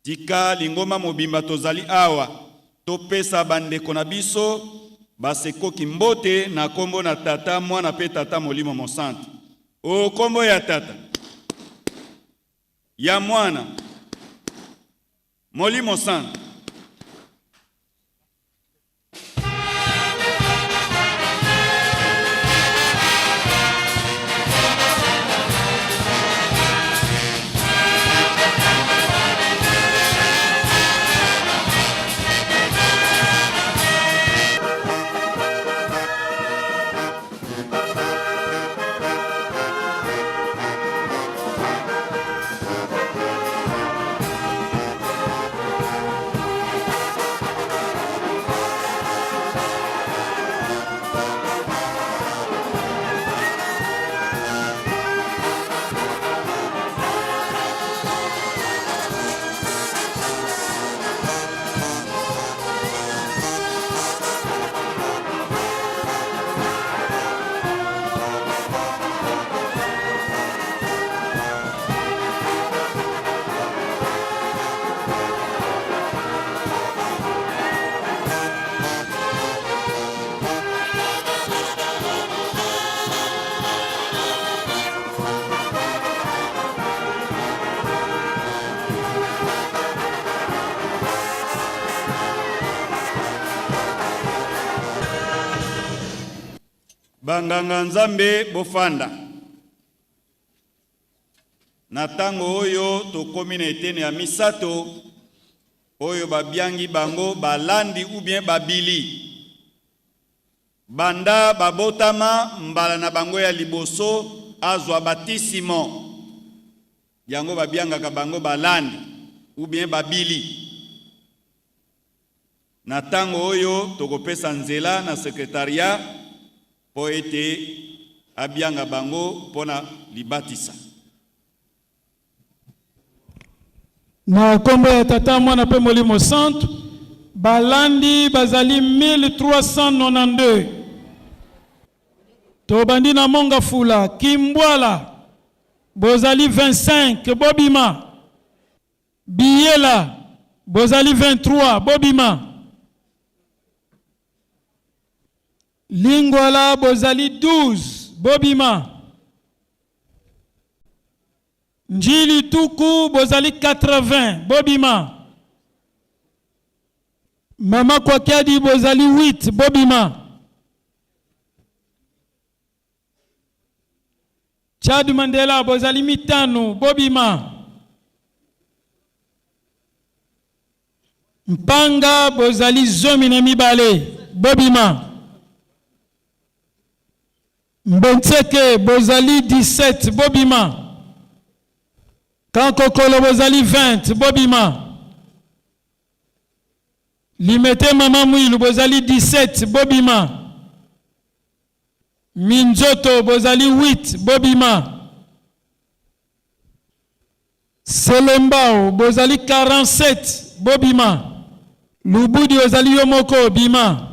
Tika lingomba mobimba tozali awa, topesa bandeko na biso basekoki mbote na kombo na Tata, Mwana mpe Tata Molimo Mosantu. O kombo ya Tata, ya Mwana, Molimo Santu. Banganga Nzambe bofanda. Na tango oyo tokomi na eteni ya misato oyo babiangi bango balandi ou bien babili. Banda babotama mbala na bango ya liboso azwa batisimo. Yango babiangaka bango balandi ou bien babili. Na tango oyo tokopesa nzela na secretariat mpo ete abianga bango mpo na libatisa. Na kombo ya Tata, Mwana mpe Molimo Santu, balandi bazali 1392. Tobandi na Mongafula, Kimbwala, bozali 25, bobima. Biyela, bozali 23, bobima. Lingwala, bozali 12, bobima. Njili Tuku, bozali 80, bobima. Mama Kwakiadi, bozali 8, bobima. Chad Mandela, bozali mitano, bobima. Mpanga, bozali 12, bobima. Mbenseke, bozali 17, bobima. Kankokolo, bozali 20, bobima. Limete Mama Mwilu, bozali 17, bobima. Minzoto, bozali 8, bobima. Selembao, bozali 47, bobima. Lubudi, ozali yo moko, bima.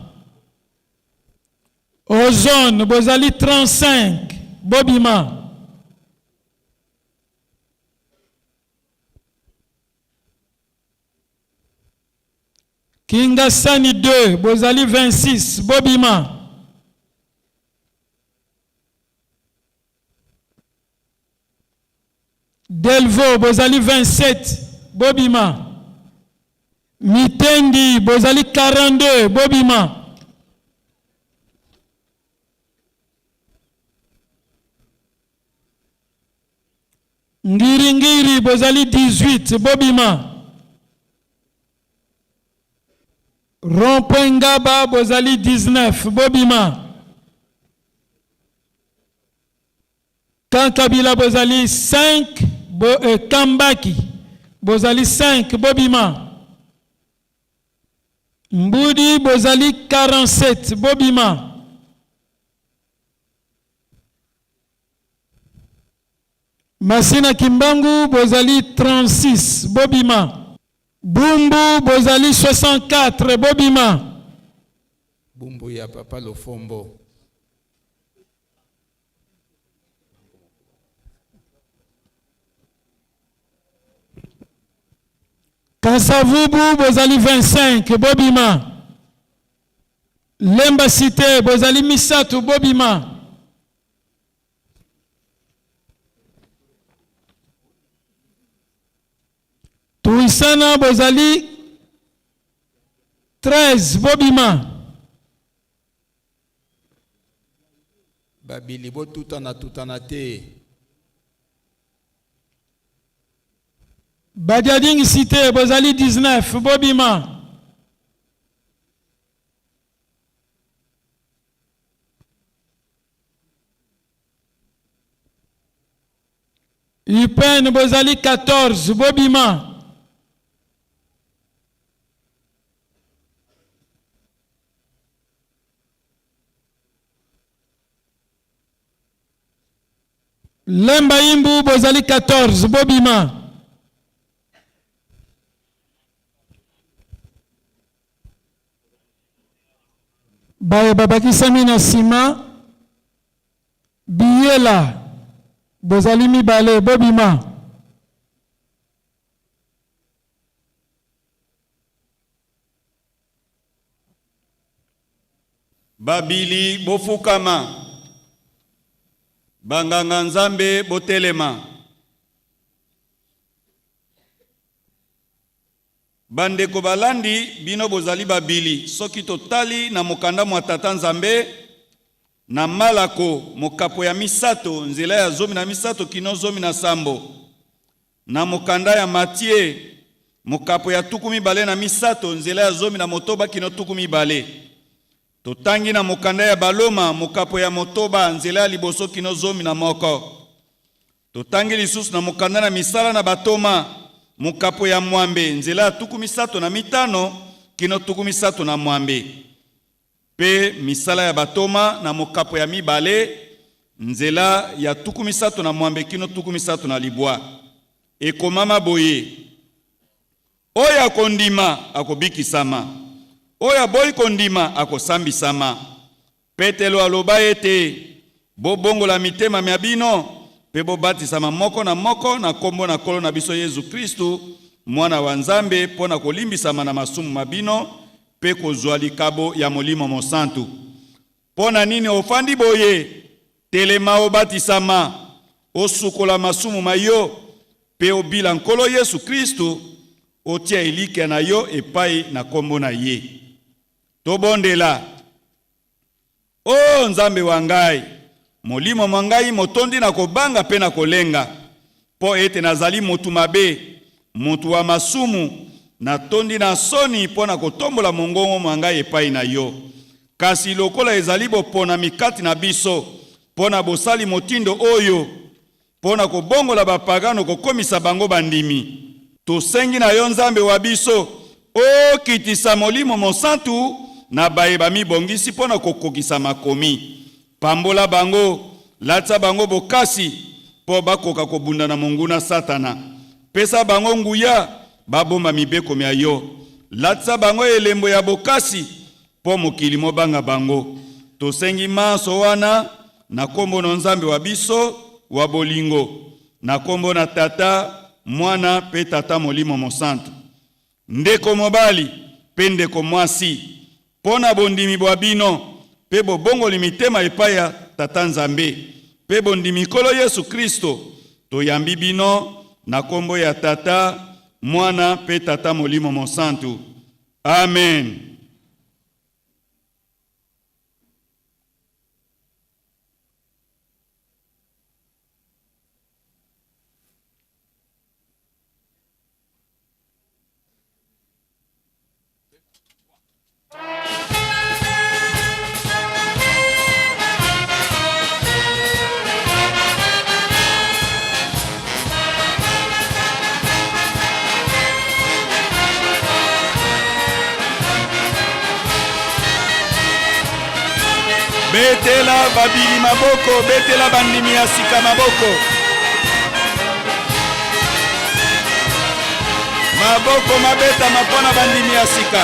Ozone, bozali 35, bobima. Kingasani 2, bozali 26, bobima. Delvaux, bozali 27, bobima. Mitendi, bozali 42, bobima. Ngiri-ngiri, bozali 18, bobima. Rond-point Ngaba, bozali 19, bobima. Camp Kabila, bozali 5, bo, eh, Kambaki, bozali 5, bobima. Mbudi, bozali 47, bobima. Masina Kimbangu, bozali 36, bobima. Bumbu, bozali 64, bobima. Bumbu ya papa Lofombo. Kasavubu, bozali 25, bobima. Lemba Cité, bozali misato, bobima. Tuisana, bozali 13, bobima. Babili botutana tutana te. Badiading Cité, bozali 19, bobima. UPN, bozali 14, bobima. Lemba Imbu, bozali 14, bobima. Baye babakisami na sima, Biyela, bozali mibale, bobima. Babili bofukama, banganga Nzambe botelema. Bandeko balandi, bino bozali babili. Soki totali na mokanda mwa Tata Nzambe, Na Malako mokapo ya misato nzela ya 13 kino 17. Na mokanda ya Matie mokapo ya 23 nzela ya 16 kino 20. Totangi na mokanda ya Baloma mokapo ya 6 nzela ya liboso kino 11. Totangi lisusu na mokanda na Misala na Batoma mokapo ya 8 nzela ya 35 kino 36. Pe Misala ya Batoma na mokapo ya 2 nzela ya 36 kino 39. Ekomama boye: oyo akondima akobikisama, oyo aboyi kondima akosambisama. Petelo aloba ete, Bobongola mitema mya bino pe bobatisama moko na moko na kombo na Nkolo na biso Yezu Kristu, Mwana wa Nzambe, mpo na kolimbisama na masumu ma bino pe kozwa likabo ya Molimo Mosantu. Mpo na nini ofandi boye? Telema obatisama, osukola masumu ma yo pe obila Nkolo Yesu Kristu, otia elikia na yo epai na kombo na ye. Tobondela. O Nzambe wa ngai, molimo mwa ngai motondi na kobanga mpe na kolenga, mpo ete nazali motu mabe, motu wa masumu, natondi na soni mpo na kotombola mongongo mwa ngai epai na yo. Kasi lokola ezali boponami kati na biso mpo na bosali motindo oyo, Mpo na kobongola bapagano kokomisa bango bandimi. Tosengi na yo Nzambe wa biso, okitisa Molimo Mosantu na baye bamibongisi mpo na kokokisa makomi. Pambola bango, latisa bango bokasi mpo bakoka kobunda na monguna Satana. Pesa bango nguya babomba mibeko mya yo. Latisa bango elembo ya bokasi Mpo mokili mobanga bango. Tosengi manso wana na kombo no Nzambe wa biso wa bolingo, na kombo na Tata, Mwana mpe Tata Molimo Mosantu. Ndeko mobali mpe ndeko mwasi, mpo na bondimi bwa bino mpe bobongoli mitema epai ya Tata Nzambe mpe bondimi Nkolo Yesu Kristo, toyambi bino na kombo ya Tata, Mwana mpe Tata Molimo Mosantu. Amen. Betela babili maboko, betela bandimi ya sika maboko. Maboko mabetama mpo na bandimi ya sika.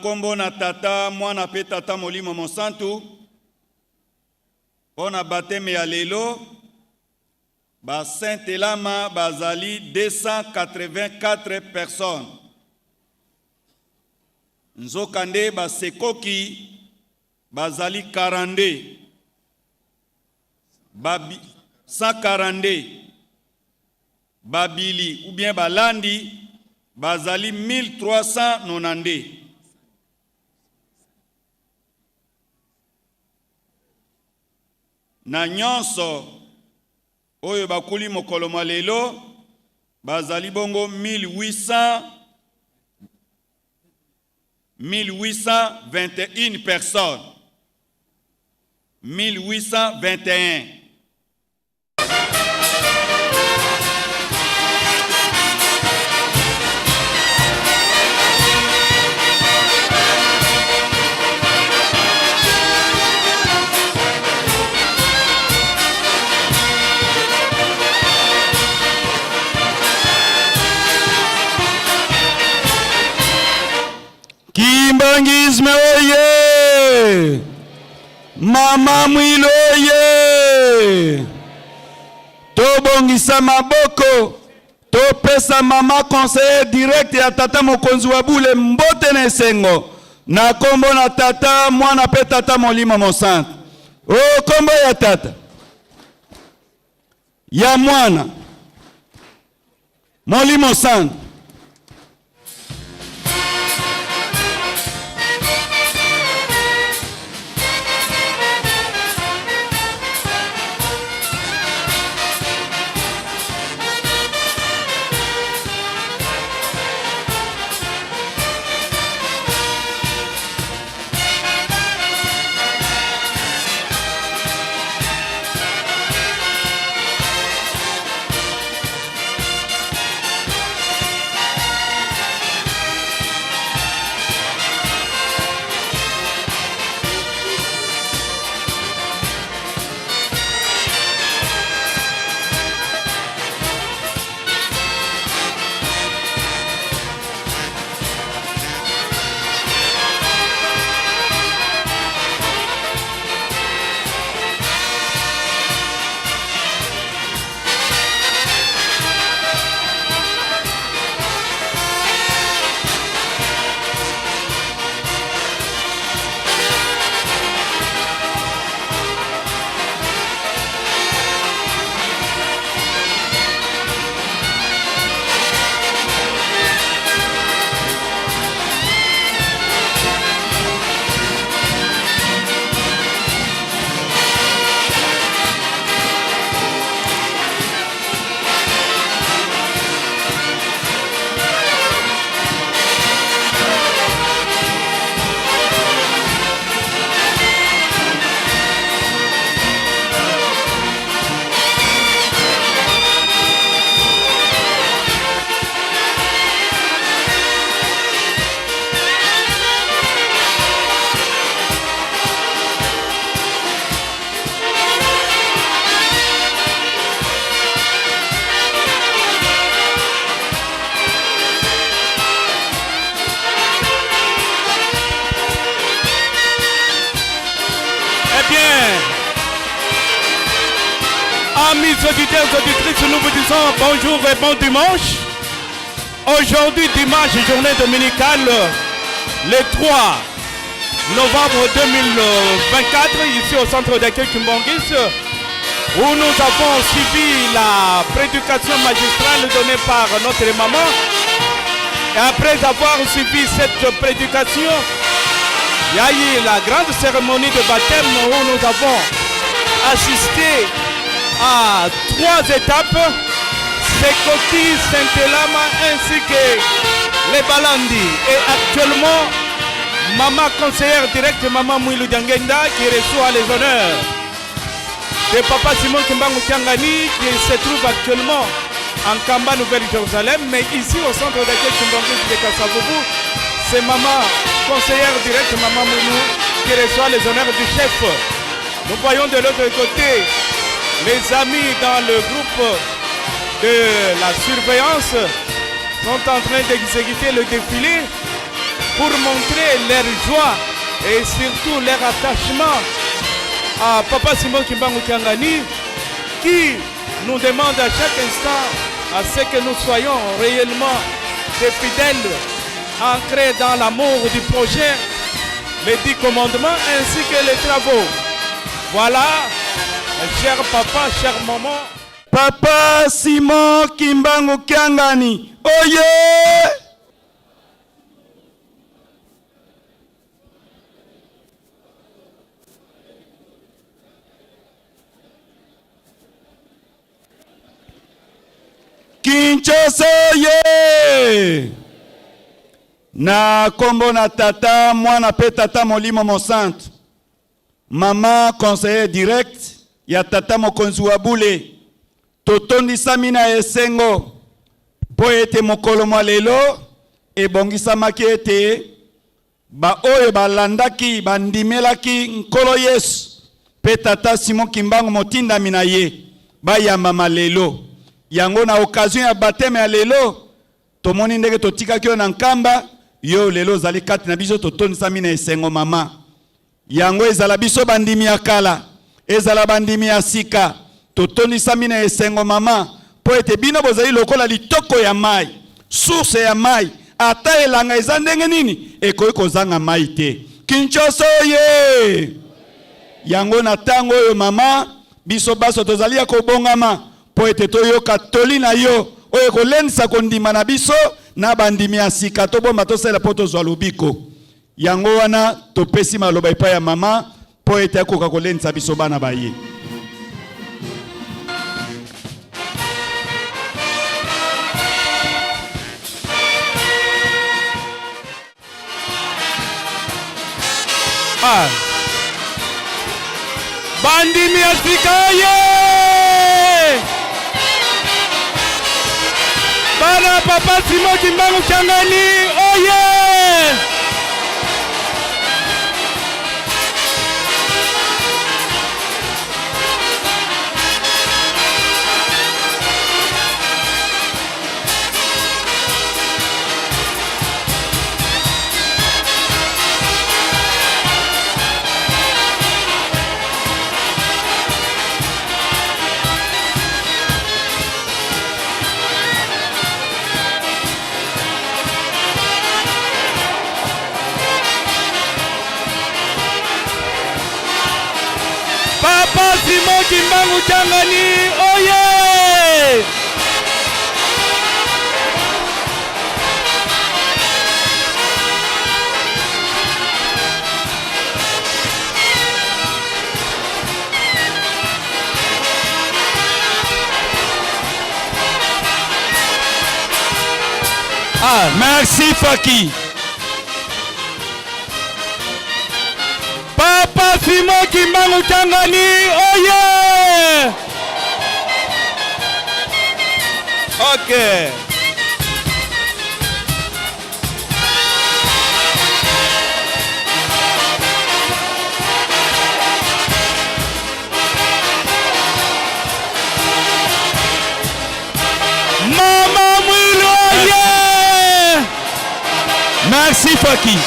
nkombo na Tata, Mwana mpe Tata Molimo Mosantu, mpo na bateme ya lelo, ba Saint Elama bazali 284 personnes. Nzokande basekoki bazali 42. Babi, 142. Babili ou bien balandi bazali 1392. Na nyonso oyo bakuli mokolo mwa lelo bazali bongo 1800 1821 personnes. 1821. Kimbanguisme oye! Mama Mwilo oye! Tobongisa maboko, topesa mama conseiller direct ya tata mokonzi wa bule mbote na esengo na kombo na tata mwana pe tata molimo mosantu. O kombo ya tata ya mwana molimo santu. Eh bien, amis auditeurs, auditrices, nous vous disons bonjour et bon dimanche. Aujourd'hui, dimanche, journée dominicale, le 3 novembre 2024, ici au centre d'accueil Kimbanguiste, où nous avons suivi la prédication magistrale donnée par notre maman. Et après avoir suivi cette prédication, il y a eu la grande cérémonie de baptême où nous avons assisté à trois étapes, Sekoti, Saint-Elama ainsi que les Balandi. Et actuellement, maman conseillère directe, maman Mouilou Diangenda, qui reçoit les honneurs de papa Simon Kimbangu Kiangani, qui se trouve actuellement en Kamba, Nouvelle-Jérusalem, mais ici au centre d'accueil Kimbangu de Kasavubu, c'est maman conseillère directe, maman Mouilou, qui reçoit les honneurs du chef. Nous voyons de l'autre côté les amis dans le groupe de la surveillance sont en train d'exécuter le défilé. pour montrer leur joie et surtout leur attachement à Papa Simon Kimbangu Kiangani qui nous demande à chaque instant à ce que nous soyons réellement des fidèles ancrés dans l'amour du projet, les dix commandements ainsi que les travaux. Voilà, cher papa, chère maman. Papa Simon Kimbangu Kiangani, oye! Kinshasa ye! Na kombo na tata mwana pe tata molimo mosantu. Mama conseiller direct ya tata mokonzi wa bule, totondisami na esengo mpo ete mokolo mwa lelo ebongisamaki ete Baoyo balandaki, bandimelaki Nkolo Yesu mpe Tata Simon Kimbangu motindami na ye, bayambama lelo. Yango na occasion ya bapteme ya lelo, tomoni ndenge totikaki yo na Nkamba, yo lelo ozali kati na biso, totondisami na esengo mama. Yango ezala biso bandimi ya kala, ezala bandimi ya sika, totondisami na esengo mama, mpo ete bino bozali lokola litoko ya mai, source ya mai, ata elanga eza ndenge nini, ekoki kozanga mai te. Kinshasa oye! Yango na tango oyo mama, biso baso tozali ya kobongama mpo ete toyoka toli na yo oyo ekolendisa kondima na biso na bandimi ya sika, tobomba tosalela mpo tozwa lobiko. Yango wana topesi maloba epai ya mama mpo ete akoka kolendisa biso bana ba ye. Ah. Bandimi ya sika ye! Bana papa Simon Kimbangu Kiangani oye! Papa Simon Kimbangu Kiangani oye! Ah, merci Faki. Papa Simon Kimbangu Kiangani, oye! Ok. Mama Mwilu oye! Merci Faki.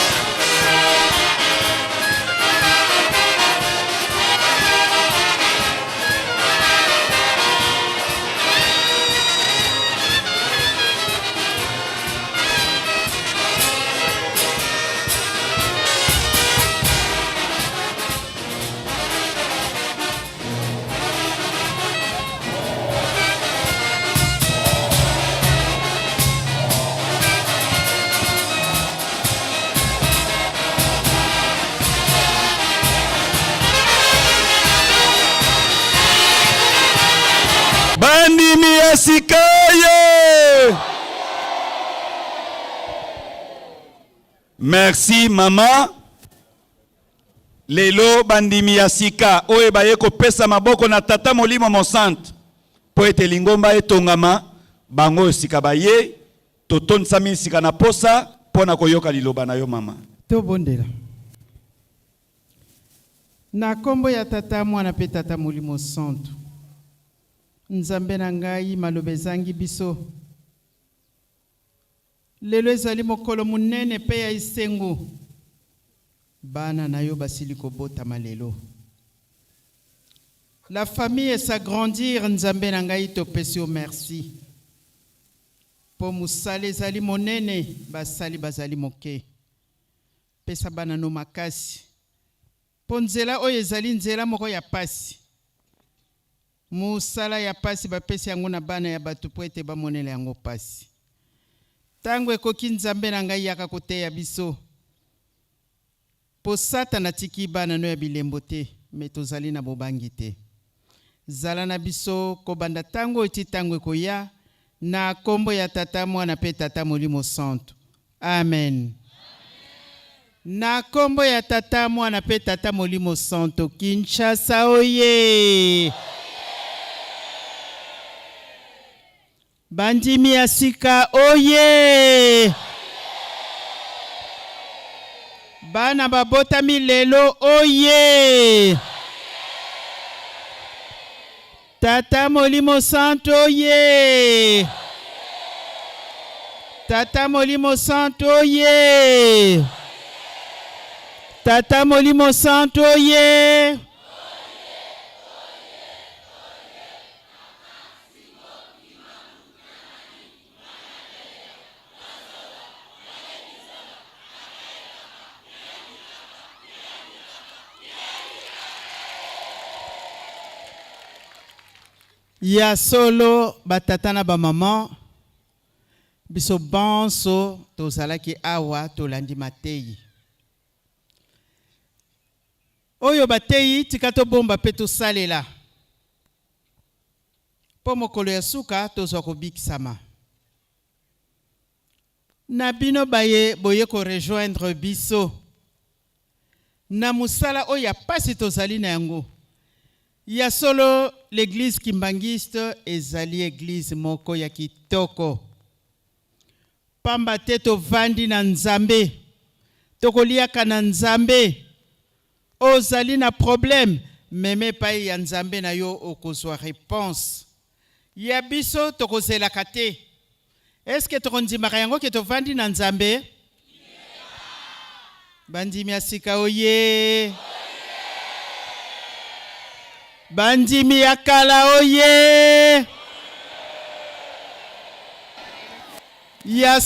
Bandimi ya sika ye. Merci mama. Lelo bandimi ya sika oyo baye kopesa maboko na Tata Molimo Mosantu mpo ete lingomba etongama, bango oyo sika baye, totondisami sika na posa mpo na koyoka liloba na yo mama. Tobondela. Na kombo ya Tata, Mwana mpe Tata Molimo Santu. Nzambe na ngai, maloba ezangi biso. Lelo ezali mokolo monene mpe ya esengo. Bana na yo basili kobotama lelo. La famille s'agrandir Nzambe na ngai topesi yo merci. Mpo mosala ezali monene, basali bazali moke. Pesa bana no makasi. Mpo nzela oyo ezali nzela moko ya pasi. Mosala ya pasi bapesi yango na bana ya bato mpo ete bamonela yango pasi. Tango ekoki Nzambe na ngai yaka koteya biso. Mpo satana atiki bana no ya bilembo te, mais tozali na bobangi te. Zala na biso kobanda tango oyo ti tango ekoya, na kombo ya Tata, Mwana mpe Tata Molimo Santu. Amen. Na kombo ya Tata, Mwana pe Tata Molimo Santo. Kinshasa oye! Bandimi ya sika oye! Bana babotami lelo oye! Tata Molimo Santu oye! Tata Molimo Santu oye! Tata Molimo Santu oye! Ya solo ba tata na ba maman biso banso tozalaki awa tolandi mateyi oyo bateyi tika tobomba pe tosalela Mpo mokolo ya suka tozwa kobikisama. Na bino baye boye ko rejoindre biso na mosala oyo ya pasi tozali na yango. Ya solo l'eglise kimbanguiste ezali eglise moko ya kitoko. Pamba te tovandi na Nzambe, tokoliaka na Nzambe. Ozali na problème mema epayi ya Nzambe na yo okozua reponse. Ya biso tokozelaka te. Est ce que tokondimaka yango ke tovandi na Nzambe? Bandimi ya sika oyee! Bandimi ya kala oyee! Ya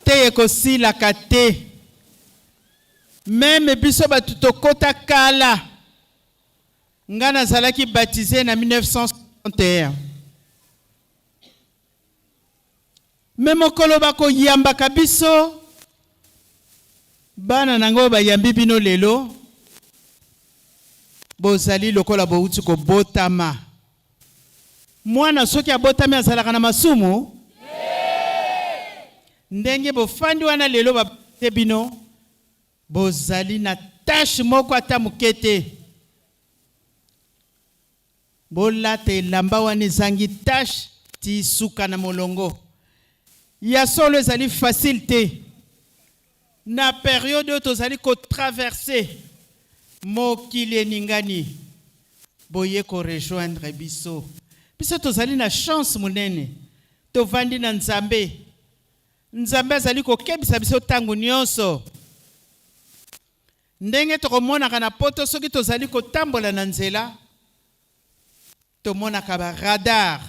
te ekosilaka te. Meme biso batu tokota kala. Nga nazalaki baptise na 1961. Mais mokolo bakoyambaka biso bana na ngai oyo bayambi bino lelo bozali lokola bowuti kobotama. Mwana soki abotami azalaka na masumu? Ndenge bofandi wana lelo ba baptise bino bozali na tache moko ata moke te. Bolata elamba wana ezangi tache ti suka na molongo. Ya solo ezali facile te na periode oyo tozali ko traverser mokili eningani boye ko rejoindre biso. Biso tozali na chance monene tovandi na Nzambe. Nzambe azali kokebisa biso tango nionso. Ndenge tokomonaka na poto soki tozali kotambola na nzela tomonaka ba radar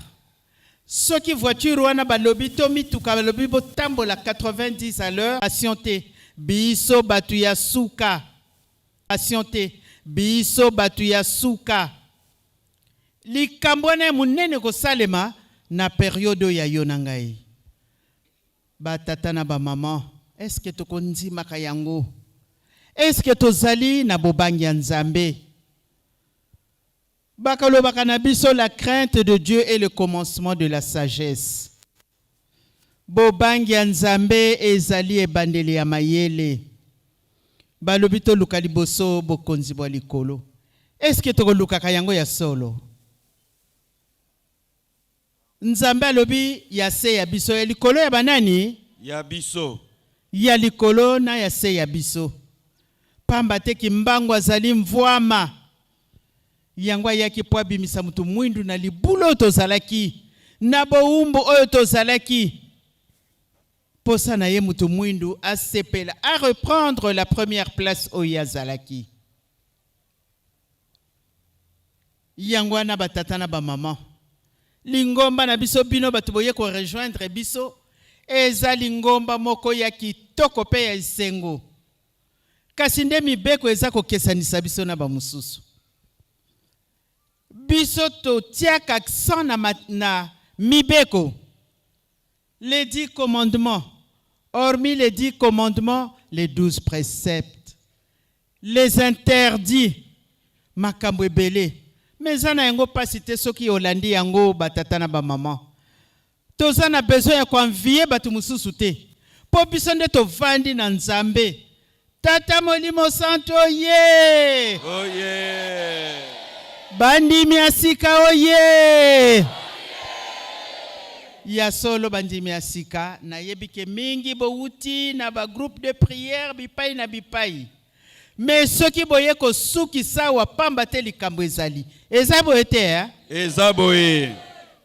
soki voiture wana balobi to mituka balobi botambola 90 à l'heure passion te biso batu ya suka passion te biso batu ya suka likambo wana ya monene kosalema na periode oyo ya yo na ngai Ba tata na ba maman est ce que toko ndimaka yango? Est ce que tozali na bobangi ya Nzambe? Bakalobaka na biso la crainte de Dieu est le commencement de la sagesse. Bobangi ya Nzambe ezali ebandeli ya mayele. Balobi toluka liboso bokonzi bwa likolo. Est ce que tokolukaka yango ya solo? Nzambe alobi ya se ya biso, ya likolo ya ba nani? Ya biso. Ya likolo na ya se ya biso. Pamba te Kimbangu azali mvuama. Yango ayaki mpo abimisa moto mwindu na libulu oyo tozalaki, na bowumbu oyo tozalaki. Posa na ye mutu mwindu asepela a reprendre la première place oyo ye azalaki. Yango wana ba tata na ba maman, lingomba na biso bino batu boye ko rejoindre biso eza lingomba moko ya kitoko pe ya esengo. Kasi nde mibeko eza kokesanisa biso na ba mosusu. Biso totiaka accent na, na mibeko. Les 10 commandements, hormis les 10 commandements, les 12 preceptes, les interdits, makambo ebele. Mais eza na yango pasi te soki olandi yango ba tata na ba maman. Toza na besoin ya ko envier bato mosusu te. Po biso nde tovandi na Nzambe. Tata Molimo Santu oye! Oye! Bandimi ya sika oye! Ya solo bandimi ya sika, nayebi ke mingi bowuti na ba groupe de prière bipai na bipai. Mais soki boye kosukisa awa pamba te likambo ezali. Eza boye te hein? Eza boye.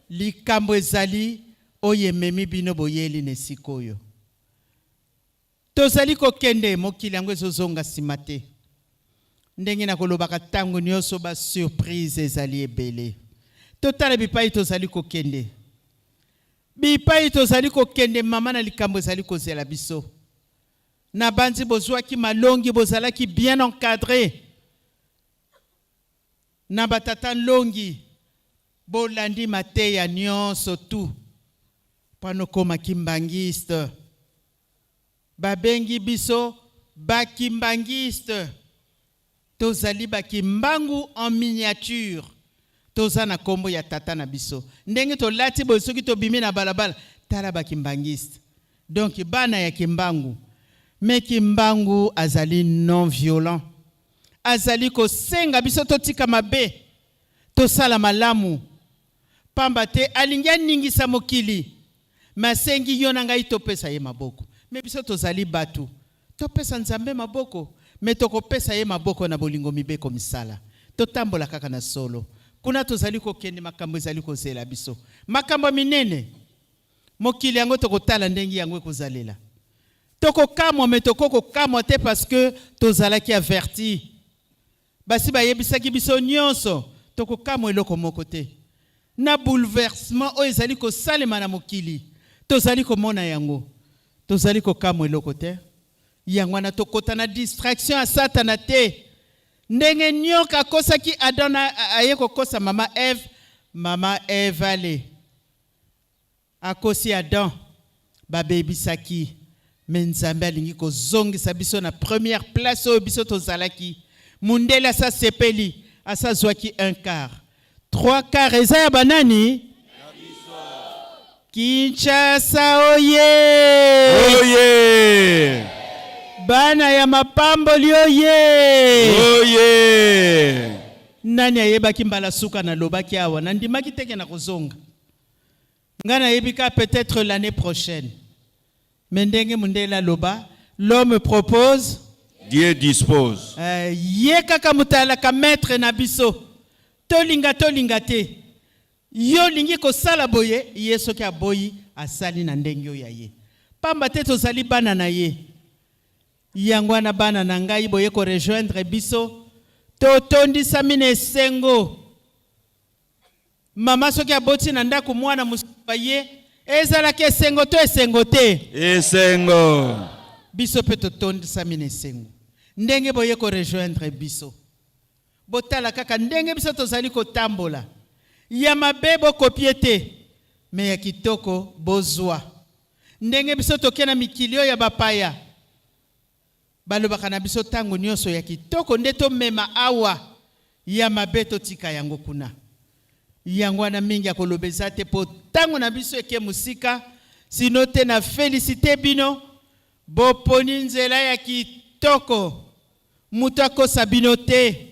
Likambo ezali oyo ememi bino boyeli na esika oyo. Tozali kokende, mokili yango ezo zonga sima te. Ndenge nakolobaka tango nioso ba surprise ezali ebele. Totala bipayi tozali kokende. Bipayi tozali kokende mama na likambo ezali kozela biso. Nabanzi bozuaki malongi bozalaki bien encadre na ba tata nlongi bolandi mateya nionso tout pona okoma kimbanguiste. Babengi biso ba kimbanguiste tozali ba kimbangu en miniature toza na kombo ya tata na biso ndenge tolati boye soki tobimi na balabala tala ba kimbanguiste donc bana ya kimbangu mais kimbangu azali non violent azali kosenga biso totika mabe tosala malamu Pamba te alingi aningisa mokili, mais asengi yo na ngai topesa ye maboko. Mais biso tozali batu, topesa Nzambe maboko, mais tokopesa ye maboko na bolingo mibeko misala. Totambola kaka na solo. Kuna tozali kokende makambo ezali kozela biso. Makambo ya minene. Mokili yango tokotala ndenge yango ekozalela. Tokokamwa mais toko kokamwa te parce que tozalaki averti. Basi bayebisaki biso nionso, tokokamwa eloko moko te. Na bouleversement oyo ezali kosalema na mokili, tozali komona yango. Tozali kokamwa eloko te. Yango wana tokota na distraction ya Satana te. Ndenge nioka akosaki Adam na aye kokosa mama Eve, mama Eve ale. Akosi Adam, babebisaki, mais Nzambe alingi kozongisa biso na première place oyo biso tozalaki. Mundele asi asepeli, asi azuaki un quart. Trois quarts eza ya ba nani? Kinshasa oye! Oye! Bana ya mapamboli oye! Oye! Nani ayebaki mbala suka nalobaki awa, nandimaki te ke nakozonga. Nga nayebi ka peut-etre l'annee prochaine mais ndenge mundele aloba l'homme propose Dieu dispose. Eh, ye kaka moto ayalaka maitre na biso tolinga tolinga te yo olingi kosala boye ye soki aboyi asali na ndenge oyo ya ye pamba te tozali bana na ye yango wana bana na ngai boye ko rejoindre biso totondisami na esengo Mama soki aboti na ndako mwana mosusu aye, ezalaka esengo to esengo te? Esengo. Biso pe totondisami na esengo ndenge boye ko rejoindre biso. Botala kaka ndenge biso tozali kotambola. Ya mabe bo copier te, mais ya kitoko bozua. Ndenge biso toke na mikili oyo ya bapaya, Balobaka na biso tango nionso ya kitoko nde tomema awa, ya mabe totika yango kuna. Yango wana mingi ya koloba eza te po tango na biso eke mosika, sinon te na feliciter bino, boponi nzela ya kitoko, mutu akosa bino te.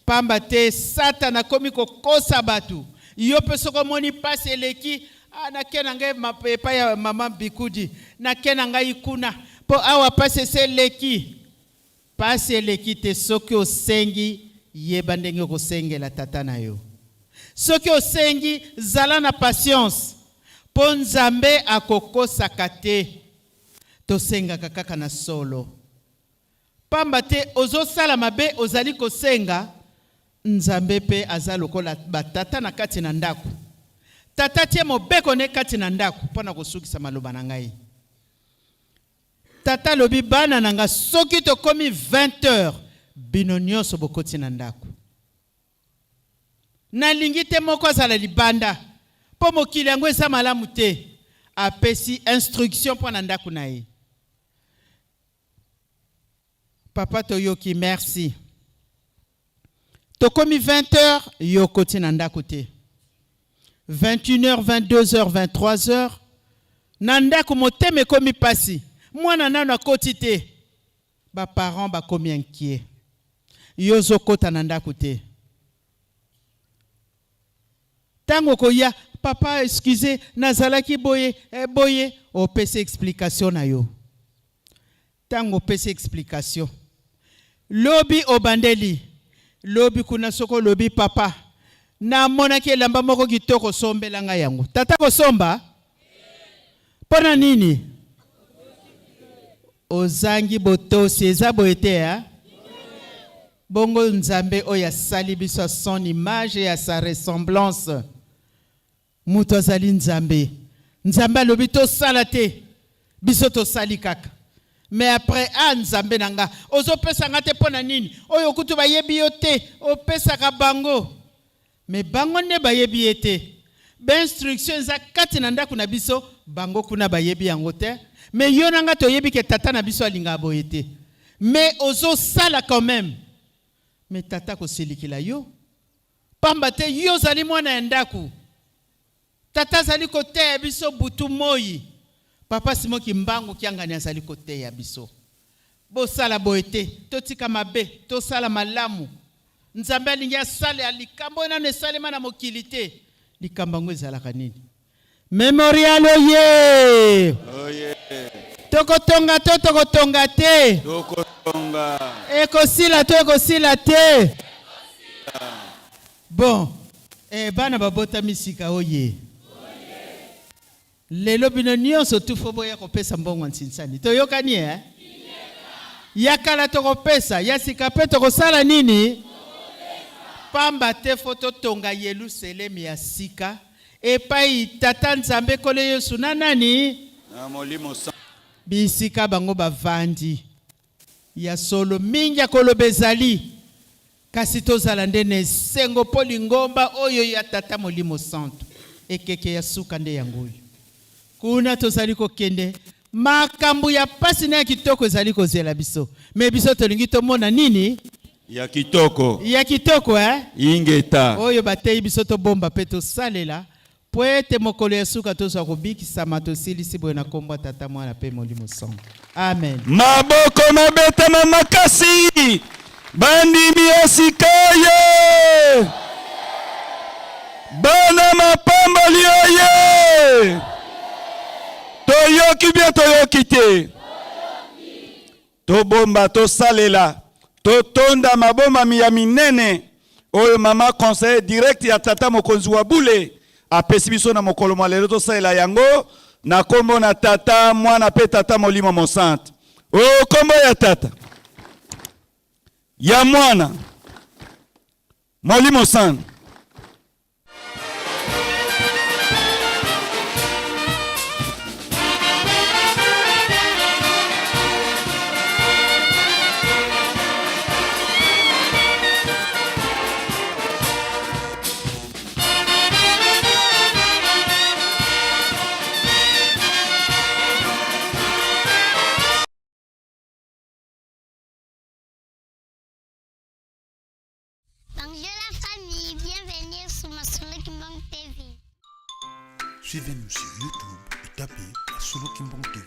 Pamba te satana akomi kokosa batu. Yo pe soki omoni pasi eleki, ah nake na ngai epai ya maman Bikudi, nake na ngai kuna po awa pasi esi eleki. Pasi eleki te soki osengi yeba ndenge okosengela tata na yo. Soki osengi zala na patience po Nzambe akokosaka te. Tosengaka kaka na solo. Pamba te ozosala mabe ozali kosenga, Nzambe pe aza lokola ba tata na kati na ndako. Tata atie mobeko ne kati na ndako mpo na kosukisa maloba na ngai. Tata alobi bana na nga soki tokomi 20 heures bino nionso bokoti na ndako. Nalingi te moko azala libanda mpo mokili yango eza malamu te. Apesi instruction mpo na ndako na ye. Papa toyoki merci. Tokomi 20 heures yo okoti na ndako te. 21 heures, 22 heures, 23 heures na ndako motema ekomi pasi. Mwana nanu akoti te. Ba parents bakomi inquiet. Yo ozokota na ndako te. Tango okoya, papa excusez nazalaki boye, eh, boye, opesi explication na yo. Tango opesi explication, lobi obandeli, lobi kuna soki olobi papa namonaki elamba moko kitoko sombela ngai yango. Tata kosomba? Pona nini? Ozangi botosi, eza boye te hein? Bongo Nzambe oyo asali biso à son image et à sa ressemblance, moto azali Nzambe. Nzambe alobi tosala te, biso tosali kaka. Mais après, ah Nzambe na nga, ozopesa nga te mpo na nini? Oyo kutu bayebi yo te, opesaka bango. Mais bango nde bayebi ye te. Ba instruction eza kati na ndako na biso, bango kuna bayebi yango te. Mais yo na nga toyebi ke tata na biso alingaka boye te. Mais ozo sala quand meme. Mais tata akosilikela yo. Pamba te yo ozali mwana ya ndako. Tata azali koteya biso butu moyi. Papa Simon Kimbangu Kiangani azali koteya biso. Bosala boye te, totika mabe, tosala malamu. Nzambe alingi asala likambo oyo nanu esalema na mokili te. Likambo yango ezalaka nini? Memorial oye! Oye! Tokotonga to tokotonga te? Tokotonga. Ekosila to ekosila te? Bon, eh, bana babotami sika oye. Lelo bino nionso tout faut boya kopesa mbongo ya nsinsani. Toyokani eh? Ya kala tokopesa, ya sika pe tokosala nini? Pamba te faut totonga Yeluselemi ya sika epai Tata Nzambe Nkolo Yesu na nani? Na Molimo Santu. Bisika bango bavandi. Ya solo, mingi ya koloba ezali, kasi tozala nde na esengo mpo lingomba oyo ya Tata Molimo Santu, ekeke ya suka nde yango oyo. Kuna tozali kokende, makambo ya pasi na ya kitoko ezali kozela biso. Mais biso tolingi tomona nini? Ya kitoko. Ya kitoko, eh? Ingeta. Oyo bateyi biso tobomba mpe tosalela Mpo ete mokolo ya suka tozwa kobikisama, tosilisi boye na nkombo ya Tata, Mwana mpe Molimo Santu. Amen. Maboko mabetama makasi! Bandimi ya sika oye! Bana mapamboli oye! Toyoki bien toyoki te? Tobomba, tosalela, totonda mabombami ya minene oyo mama conseiller direct ya tata mokonzi wa bule apesi biso na mokolo mwa lelo, tosalela yango na kombo na Tata, Mwana pe Tata Molimo Mosantu. O kombo ya Tata, ya Mwana, Molimo Santu. Bonjour la famille, bienvenue sur Masolo Kimbang TV. Suivez-nous sur YouTube et tapez Masolo Kimbang TV.